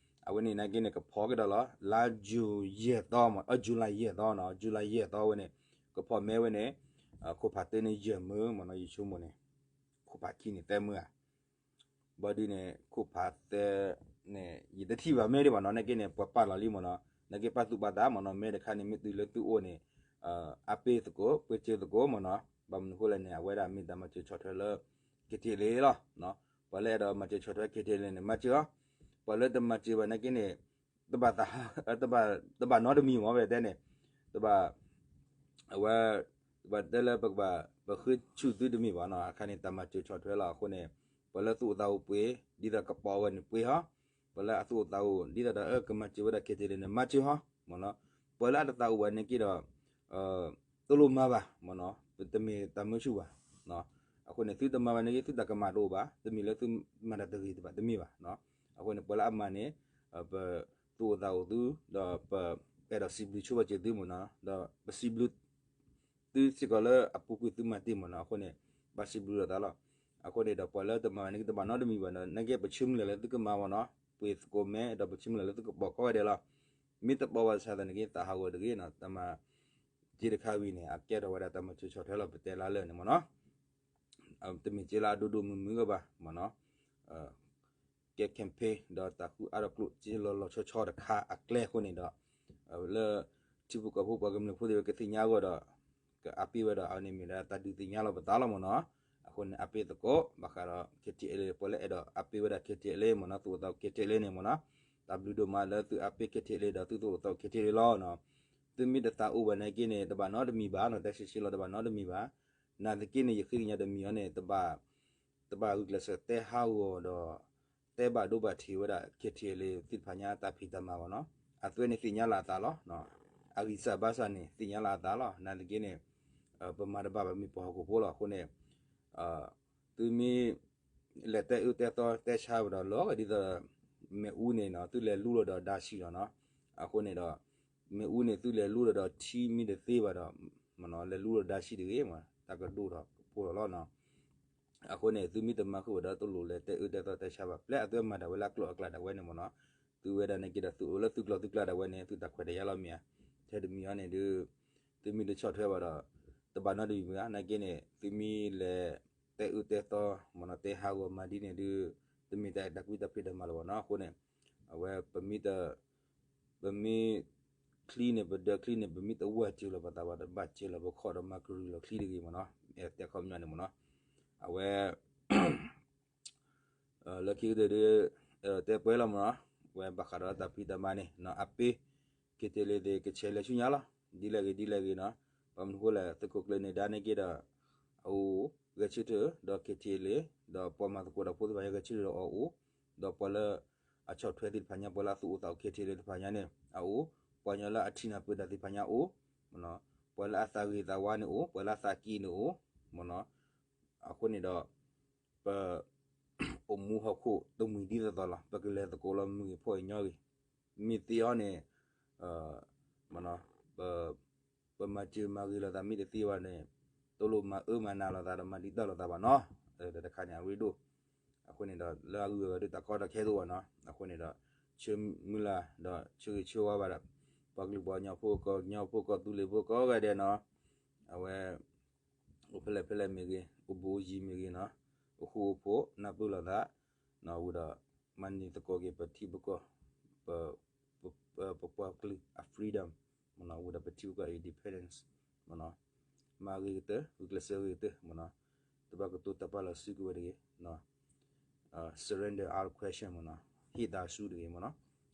အဝဲန့ၣ်နာ်က့န့ၣ် ကဖီၣ်ကဒီးလီၤ, လါယူၤယဲၢ်သီမ့ၢ် July ယဲၢ်သီနီၤ, July ယဲၢ်သီဝဲန့ၣ် ကဖီၣ်မဲဝဲန့ၣ် ခိၣ်ဖးတၢန့ၣ်ယဲၢ်မၢမ့ၢ်နီၤ, ယဆိကမိၣ်န့ၣ် ခိၣ်ဖးခံန့ၣ်သၢမၢဧါ ဘၣ်ဒုးန့ၣ် ခိၣ်ဖးသၢန့ၣ် ယတထံၣ်ဘၣ်မဲဒံးဘၣ်နီၤ, နာ်က့န့ၣ် ပှၤပာ်လီၤလံမ့ၢ်နီၤ, နာ်က့ပာ်သူၣ်ပာ်သးမ့ၢ်နီၤ, မဲတခါန့ၣ် မ့ၢ်တုၤလၢသုအိၣ်န့ၣ် အါပ့ၢ်သကိး ပှ့ၤစၢၤသကိးမ့ၢ်နီၤ, ဘၣ်မနုၤဃိလဲၣ်န့ၣ် အဝဲဒၣ်မ့ၢ်တၢ်မၤစၢၤဆီၣ်ထွဲလၢ KTLA လီၤ, ပှၤလၢအဲၣ်ဒိးမၤစၢၤဆီၣ်ထွဲ KTLA န့ၣ် မၤစၢၤအီၤ, ပှၤလၢတမၤစၢၤဘၣ်နာ်က့န့ၣ် တဘၣ်သး တဘၣ်နီတမံၤမ့ၢ်ဝဲတဲန့ၣ်, တဘၣ် အဝဲ တဘၣ်တဲလၢပကဘၣ် ပဃ့ဆူၣ်သုတမ့ၢ်ဘၣ်နီၤ, အခါန့ၣ် တၢ်မၤစၢၤဆီၣ်ထွဲလီၤ, အဃိန့ၣ် ပှၤလၢသူၣ်အိၣ်သးအိၣ်ပှ့ၤ ဒ်သိးကပိာ်ဝဲန့ၣ်ပှ့ၤဟီ, ပှၤလၢအသူၣ်အိၣ်သးအိၣ် ဒ်သိးဒီးကမၤစၢၤဝဲဒၣ် KTLA န့ၣ် မၤစၢၤဟီ, မ့ၢ်နီၤ, ပှၤလၢအတသးအိၣ်ဘၣ်နာ်က့ဒီး တလိၣ်မၤဘၣ် မ့ၢ်နီၤ, ပတမ့ၢ်တၢ်မၢဆူၣ်ဘၣ်, အဃိန့ၣ် သုတမၤဘၣ်နာ်က့ သုတၢ်ကမၣ်တအိၣ်ဘၣ်, တမ့ၢ်လၢသုမၤတၢ်တဂ့ၤတဘၣ် တမ့ၢ်ဘၣ်, အဃိန့ၣ် ပှၤလၢအမၤန့ၣ် ပသူၣ်အိၣ်သးအိၣ်သု ဒီးပအဲၣ်ဒိးစံးဘျုးဆိဘၣ်စၢၤသုမ့ၢ်နီၤ, ဒီးပစံးဘျုး သုစ့ၢ်ကီးလၢအပူၤကွံာ်သုမၤတ့ၢ်မ့ၢ်နီၤ, အဃိန့ၣ် ဘၣ်စံးဘျုးလိာ်သးလီၤ, အဃိန့ၣ်ဒီးပှၤလၢတမၤဘၣ်နာ်က့ တဘၣ်နီတမံၤဘၣ်ဒီး နာ်က့ပဆၢမုၢ်လၢ်လၢသုကမၤမ့ၢ်နီၤ, ပှ့ၤသကိးမဲ ဒီးပဆၢမုၢ်လၢ်လၢသုကပိာ်ကိးဂၤဒဲးလီၤ, မ့ၢ်တပိာ်ဘၣ်ဆၣ်သနာ်က့ သးဟးဂီၤတဂ့ၤနီၤ, တၢ်မၤစၢၤတခါဝံၤန့ၣ် အကဲထီၣ်ဝဲဒၣ်တၢ်မၤစၢၤဆီၣ်ထွဲလီၤ ပတဲလၢလၢာ်န့ၣ်မ့ၢ်နီၤ တမ့ၢ်စ့လၢအဒိၣ်ဒိၣ်မုၢ်မုၢ်ကဘၣ်မ့ၢ်နီၤ, ကဲ campaign ဒီးတၢ်ဃုအါထီၣ်ကျိၣ်စ့လီၤလီၤဆီဆီတခါအကျဲအဃိန့ၣ်ဒီး လၢထံဖိကီၢ်ဖိပှၤကမျၢၢ်ဖိသ့ၣ်ဝဲကသ့ၣ်ညါအဂီၢ်ဒီး ကအါပ့ၢ်ဝဲဒီး အဝဲန့ၣ်မ့ၢ်ဒၣ်တၢ်ဒုးသ့ၣ်ညါလီၤပသးလီၤမ့ၢ်နီၤ, အဃိန့ၣ် အါပ့ၢ်သကိး ဘၣ်ဃးဒီး KTLA ပှၤလၢအဲၣ်ဒိးအါပ့ၢ်ဝဲဒၣ် KTLA မ့ၢ်နီၤ, သူၣ်အိၣ်သး KTLA န့ၣ်မ့ၢ်နီၤ, တၢ်ဘျုးဒိၣ်မးလၢသုအါပ့ၢ် KTLA ဒီးသုသူၣ်အိၣ်သး KTLA လီၤနီၤ, သုမ့ၢ်တသးအိၣ်ဘၣ်နာ်က့န့ၣ် တဘၣ်နီတမံၤဘၣ်နီၤ, တဲဆံးဆံးလီၤ တဘၣ်နီတမံၤဘၣ်, နာ်သက့န့ၣ် ယဃ့ကညးတမံၤအီၤန့ၣ် တဘၣ်ဂုာ်ကျဲးစၢးတဲဟးဂီၤဒီး တဲဘၣ်ဒိဘၣ်ထံးဝဲဒၣ် KTLA သ့ၣ်တဖၣ်ညါတၢ်ဖံးတၢ်မၤဘၣ်နီၤ, အသွဲၣ်န့ၣ်သ့ၣ်ညါလၢအသးလီၤ, အဂံၢ်စၢ်ဘါစၢ်န့ၣ် သ့ၣ်ညါလၢအသးလီၤ, နာ်သက့န့ၣ် ပမၤတဘၣ်ဘၣ်မ့ၢ်ပှၤဟီၣ်ခိၣ်ဖိလီၤ, အဃိန့ၣ် သုမ့ၢ် လဲၤတဲအၢတဲသီတဲဆါဝဲဒီးလီၤဂာ်ဒ်သိး မ့ၣ်အူန့ၣ်နီၤ သုလဲၤလူလီၤဒီးဒါဆံးလီၤနီၤ, အဃိန့ၣ်ဒီး မ့ၣ်အူန့ၣ်သုလဲၤလူလီၤဒီးထံမ့ၢ်တသ့ဘၣ်ဒီး လဲၤလူလီၤဒါဆံးတဂ့ၤ, တၢ်ကဒိၣ်ထီၣ်ဖိလီၤလီၤနီၤ, အဃိန့ၣ် သုမ့ၢ်တမၤဃုာ်ဝဲဒီးတလိၣ်လဲၤတဲအၢတဲသီတဲဆါဘၣ်. ပျဲအသုမၤဒၣ်ဝဲလၢအကျိာ်အကျဲဒၣ်ဝဲန့ၣ်မ့ၢ်နီၤ, သုဝဲဒၣ်န့ၣ်က့ဒီးသုအိၣ်လၢသုကျိာ်သုကျဲဒၣ်ဝဲန့ၣ် သုတၢ်ခွဲးတၢ်ယာ်လီၤမ့ၢ်ဧါ. ထဲတမံၤအံၤန့ၣ်ဒုး သုမ့ၢ်တဆီၣ်ထွဲဘၣ်ဒီး တဘၣ်နီတမံၤဘၣ်. နာ်က့န့ၣ် သုမ့ၢ်လဲၤတဲအၢတဲသီမ့ၢ်နီၤ တဲဟးဂီၤမၤဒ်န့ၣ်ဒုး တမ့ၢ်တၢ်အဲၣ်တၢ်ကွံတၢ်ဖံးတၢ်မၤလၢၤဘၣ်နီၤ. အဃိန့ၣ် အဝဲ ပမ့ၢ် ပမ့ၢ်ချံန့ၣ် ပဒၢချံန့ၣ် ပမ့ၢ်တဝၢ်စၢၤလီၤပသးဘၣ် တဘၣ်စၢၤလီၤပခီၣ်ဒီးမၤကရူၢ်လီၤချံတဂ့ၤမ့ၢ်နီၤ. တဲခီပညီန့ၣ်မ့ၢ်နီၤ. အဝဲ လၢခံကတၢၢ်ဒုး တဲပှဲၤလီၤမ့ၢ်နီၤ, ဝဲဘၣ်ဃးဒီးတၢ်ဖံးတၢ်မၤန့ၣ်နီၤ အပ့ၤ KTLA သ့ၣ်ကဆဲးလဲၤဆူညါလီၤ. ဒ်လဲၣ်ဂ့ၤဒ်လဲၣ်ဂ့ၤနီၤ, ဘၣ်မနုၤဃိလဲၣ် သုးခိၣ်ကျၢၢ်နဲဒါန့ၣ်က့ဒီး အအိၣ်ဂဲၤဆၢထၢၣ်ဒီး KTLA ဒီးပှၤမၤသကိးတၢ်ဖိသ့ၣ်တဖၣ်ညါဂဲၤဆၢထၢၣ်ဒီးအီၤအိၣ်, ဒီးပှၤလၢအဆီၣ်ထွဲသ့ၣ်တဖၣ်ညါ ပှၤလၢအသူၣ်အိၣ်သးအိၣ် KTLA သ့ၣ်တဖၣ်ညါန့ၣ် အအိၣ်, ပှၤကညီလၢအထံၣ်နၢ်ပၢၢ်တၢ်သ့ၣ်တဖၣ်ညါအိၣ်, ပှၤလၢအသးဂ့ၤသးဝါန့ၣ်အိၣ်, ပှၤလၢအသးက့န့ၣ်အိၣ်မ့ၢ်နီၤ. အဃိန့ၣ်ဒီး ပ အိၣ်မူဟီၣ်ခိၣ်တမှံၤဒ်သိးသိးလီၤ. ပကလဲၤသကိးလီၤမုၢ်ဂ့ၤဖီအံၤညီဂ့ၤ, မ့ၢ်သ့အီၤန့ၣ် ပမၤစၢၤမၤဂ့ၤလိာ်သး မ့ၢ်တသ့ဘၣ်န့ၣ် တလိၣ်မၤအၢမၤနးလိာ်သးဒီးမၤဒ်တၢ်လိာ်သးဘၣ်နီၤ. တၢ်တခါန့ၣ် အရ့ဒိၣ်. အဃိန့ၣ်ဒီး လၢအဂုၤအဂၤဒုးတၢ်ကီတၢ်ခဲတအိၣ်ဘၣ်နီၤ. အဃိန့ၣ်ဒီး ဆၢမုၢ်လၢ်ဒီးဆၢဂ့ၤဆၢဝါဘၣ်ဒီး ပှၤကလုာ်ပှၤကညီဖိ ကညီဖိ ကီၢ်သူလ့ၤဖိကိးဂၤဒဲးနီၤ. အဝဲ အိၣ်ဖဲလဲၣ်ဖဲလဲၣ်မ့ၢ်ဂ့ၤ, အိၣ်ဘူးအိၣ်ယံၤမ့ၢ်ဂ့ၤနီၤ, အိၣ်ဃူအိၣ်ဖိး နၢ်ပၢၢ်လိာ်သး, ဝံၤဒီး မၤန့ၢ်သကိးက့ၤပထံပကီၢ်, ပ ပပှၤကလုာ်အ freedom မ့ၢ်နီၤ, ဝံၤဒီးပထံပကီၢ် independence မ့ၢ်နီၤ, မၤဂ့ၤကတၢၢ် ဂုာ်ကျဲးစၢးဂ့ၤကတၢၢ်မ့ၢ်နီၤ, တဘၣ်ကတိၤတၢ်ပာ်လီၤစုကဝဲၤတဂ့ၤ surrender out of question မ့ၢ်နီၤ, ဟ့ၣ်သးဆူတဂ့ၤမ့ၢ်နီၤ,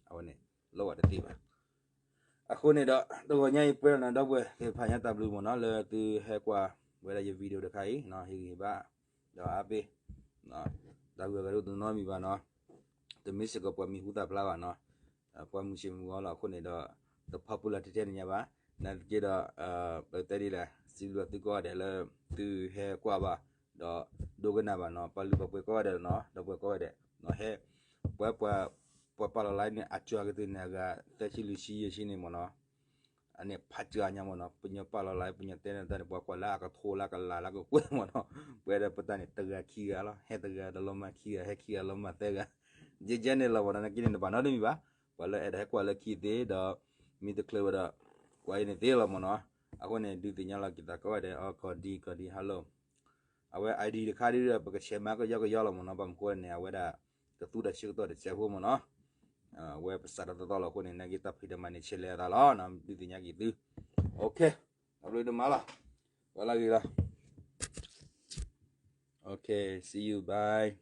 အဝဲန့ၣ် လိၣ်ဘၣ်တသ့ဘၣ်. အဃိန့ၣ်ဒီး တဂီၤညါအံၤပှဲၤလီၤနီၤ ဒီပုၢ်ဝဲၢ်သ့ၣ်တဖၣ်ညါ တၢ်ဘျုးမ့ၢ်နီၤ လၢသုဟဲကွၢ်ဝဲဒၣ်ယ video တခါအံၤနီၤ, ဟ့ၣ်ဂံၢ်ဘါ ဒီးအါဘ့ၣ် တၢ်ဂုၤအဂၤဒိၣ်တနီတမံၤဘၣ်နီၤ, တမ့ၢ်စ့ၢ်ကီးပှၤမံၤဟူသၣ်ဖျါဘၣ်နီၤ, ပှၤမုၢ်ဆ့ၣ်မုၢ်ဂီၤလီၤ. အဃိန့ၣ်ဒီး တ popular ထဲထဲန့ၣ်ညါဘၣ်, နာ်သက့ဒီး ပတဲဒ်လဲၣ် စံးဘျုးဘၣ်သုကိးဂၤဒဲးလၢ သုဟဲကွၢ်ဘၣ် ဒီးဒိကနၣ်ဘၣ်နီၤ, ပှၤလုၢ်ပှၤပှ့ၤကိးဂၤဒဲးနီၤ, ဒီပုၢ်ဝဲၢ်ကိးဂၤဒဲး ဟဲ ပှၤ ပှၤပာ်လီၤလၢန့ၣ် အစှၤကတၢၢ်န့ၣ် အဂၤသၢဆံလွံၢ်ဆံယဲၢ်ဆံန့ၣ်မ့ၢ်နီၤ, အန့ၣ်ဖးစှၤညါမ့ၢ်နီၤ, ပညီပာ်လီၤလၢ ပညီတဲန့ၣ်တၢ်န့ၣ် ပှၤကွၢ်လၢအကထိလၢကလၤလၢကကွဲၢ်မ့ၢ်နီၤ, ပှၤဒီးပတၢ်န့ၣ် တဂၤခံဂၤလီၤ, ဟဲတဂၤဒီးလီၤမၢ်ခံဂၤ, ဟဲခံဂၤလီၤမၢ်သၢဂၤ, ယဲယဲန့ၣ်လီၤမ့ၢ်နီၤ, နာ်က့န့ၣ် တဘၣ်နီတမံၤဘၣ်, ပှၤလၢအဲၣ်ဒိးဟဲကွၢ်လၢခံသ့ဒီး မ့ၢ်တချုးဝဲဒီး ကွၢ်အံၤန့ၣ်သ့လီၤမ့ၢ်နီၤ, အဃိန့ၣ် ဒုးသ့ၣ်ညါလီၤက့ၤသးကိးဂၤဒဲး အီၤကီၢ်ဒံကီၢ်ဒံ hello အဝဲ ID တခါဒ်ဒီး ပကဆဲးမၤကယီကယီလီၤမ့ၢ်နီၤ, ဘၣ်မနုၤဃိန့ၣ် အဝဲဒၣ် ကသူတၢ်ဆၢကတီၢ်တစဲးဖိမ့ၢ်နီၤ, အဝဲပစးထီၣ်သီသီလီၤအဃိန့ၣ် နာ်က့တၢ်ဖံးတၢ်မၤန့ၣ် ဆဲးလဲၤအသးလီၤ, ဒုးသ့ၣ်ညါက့ၤသု, OK, တၢ်ဘျုးဒိၣ်မးလီၤ, ပှၤလၢအဂ့ၤလီၤ, OK, see you, bye.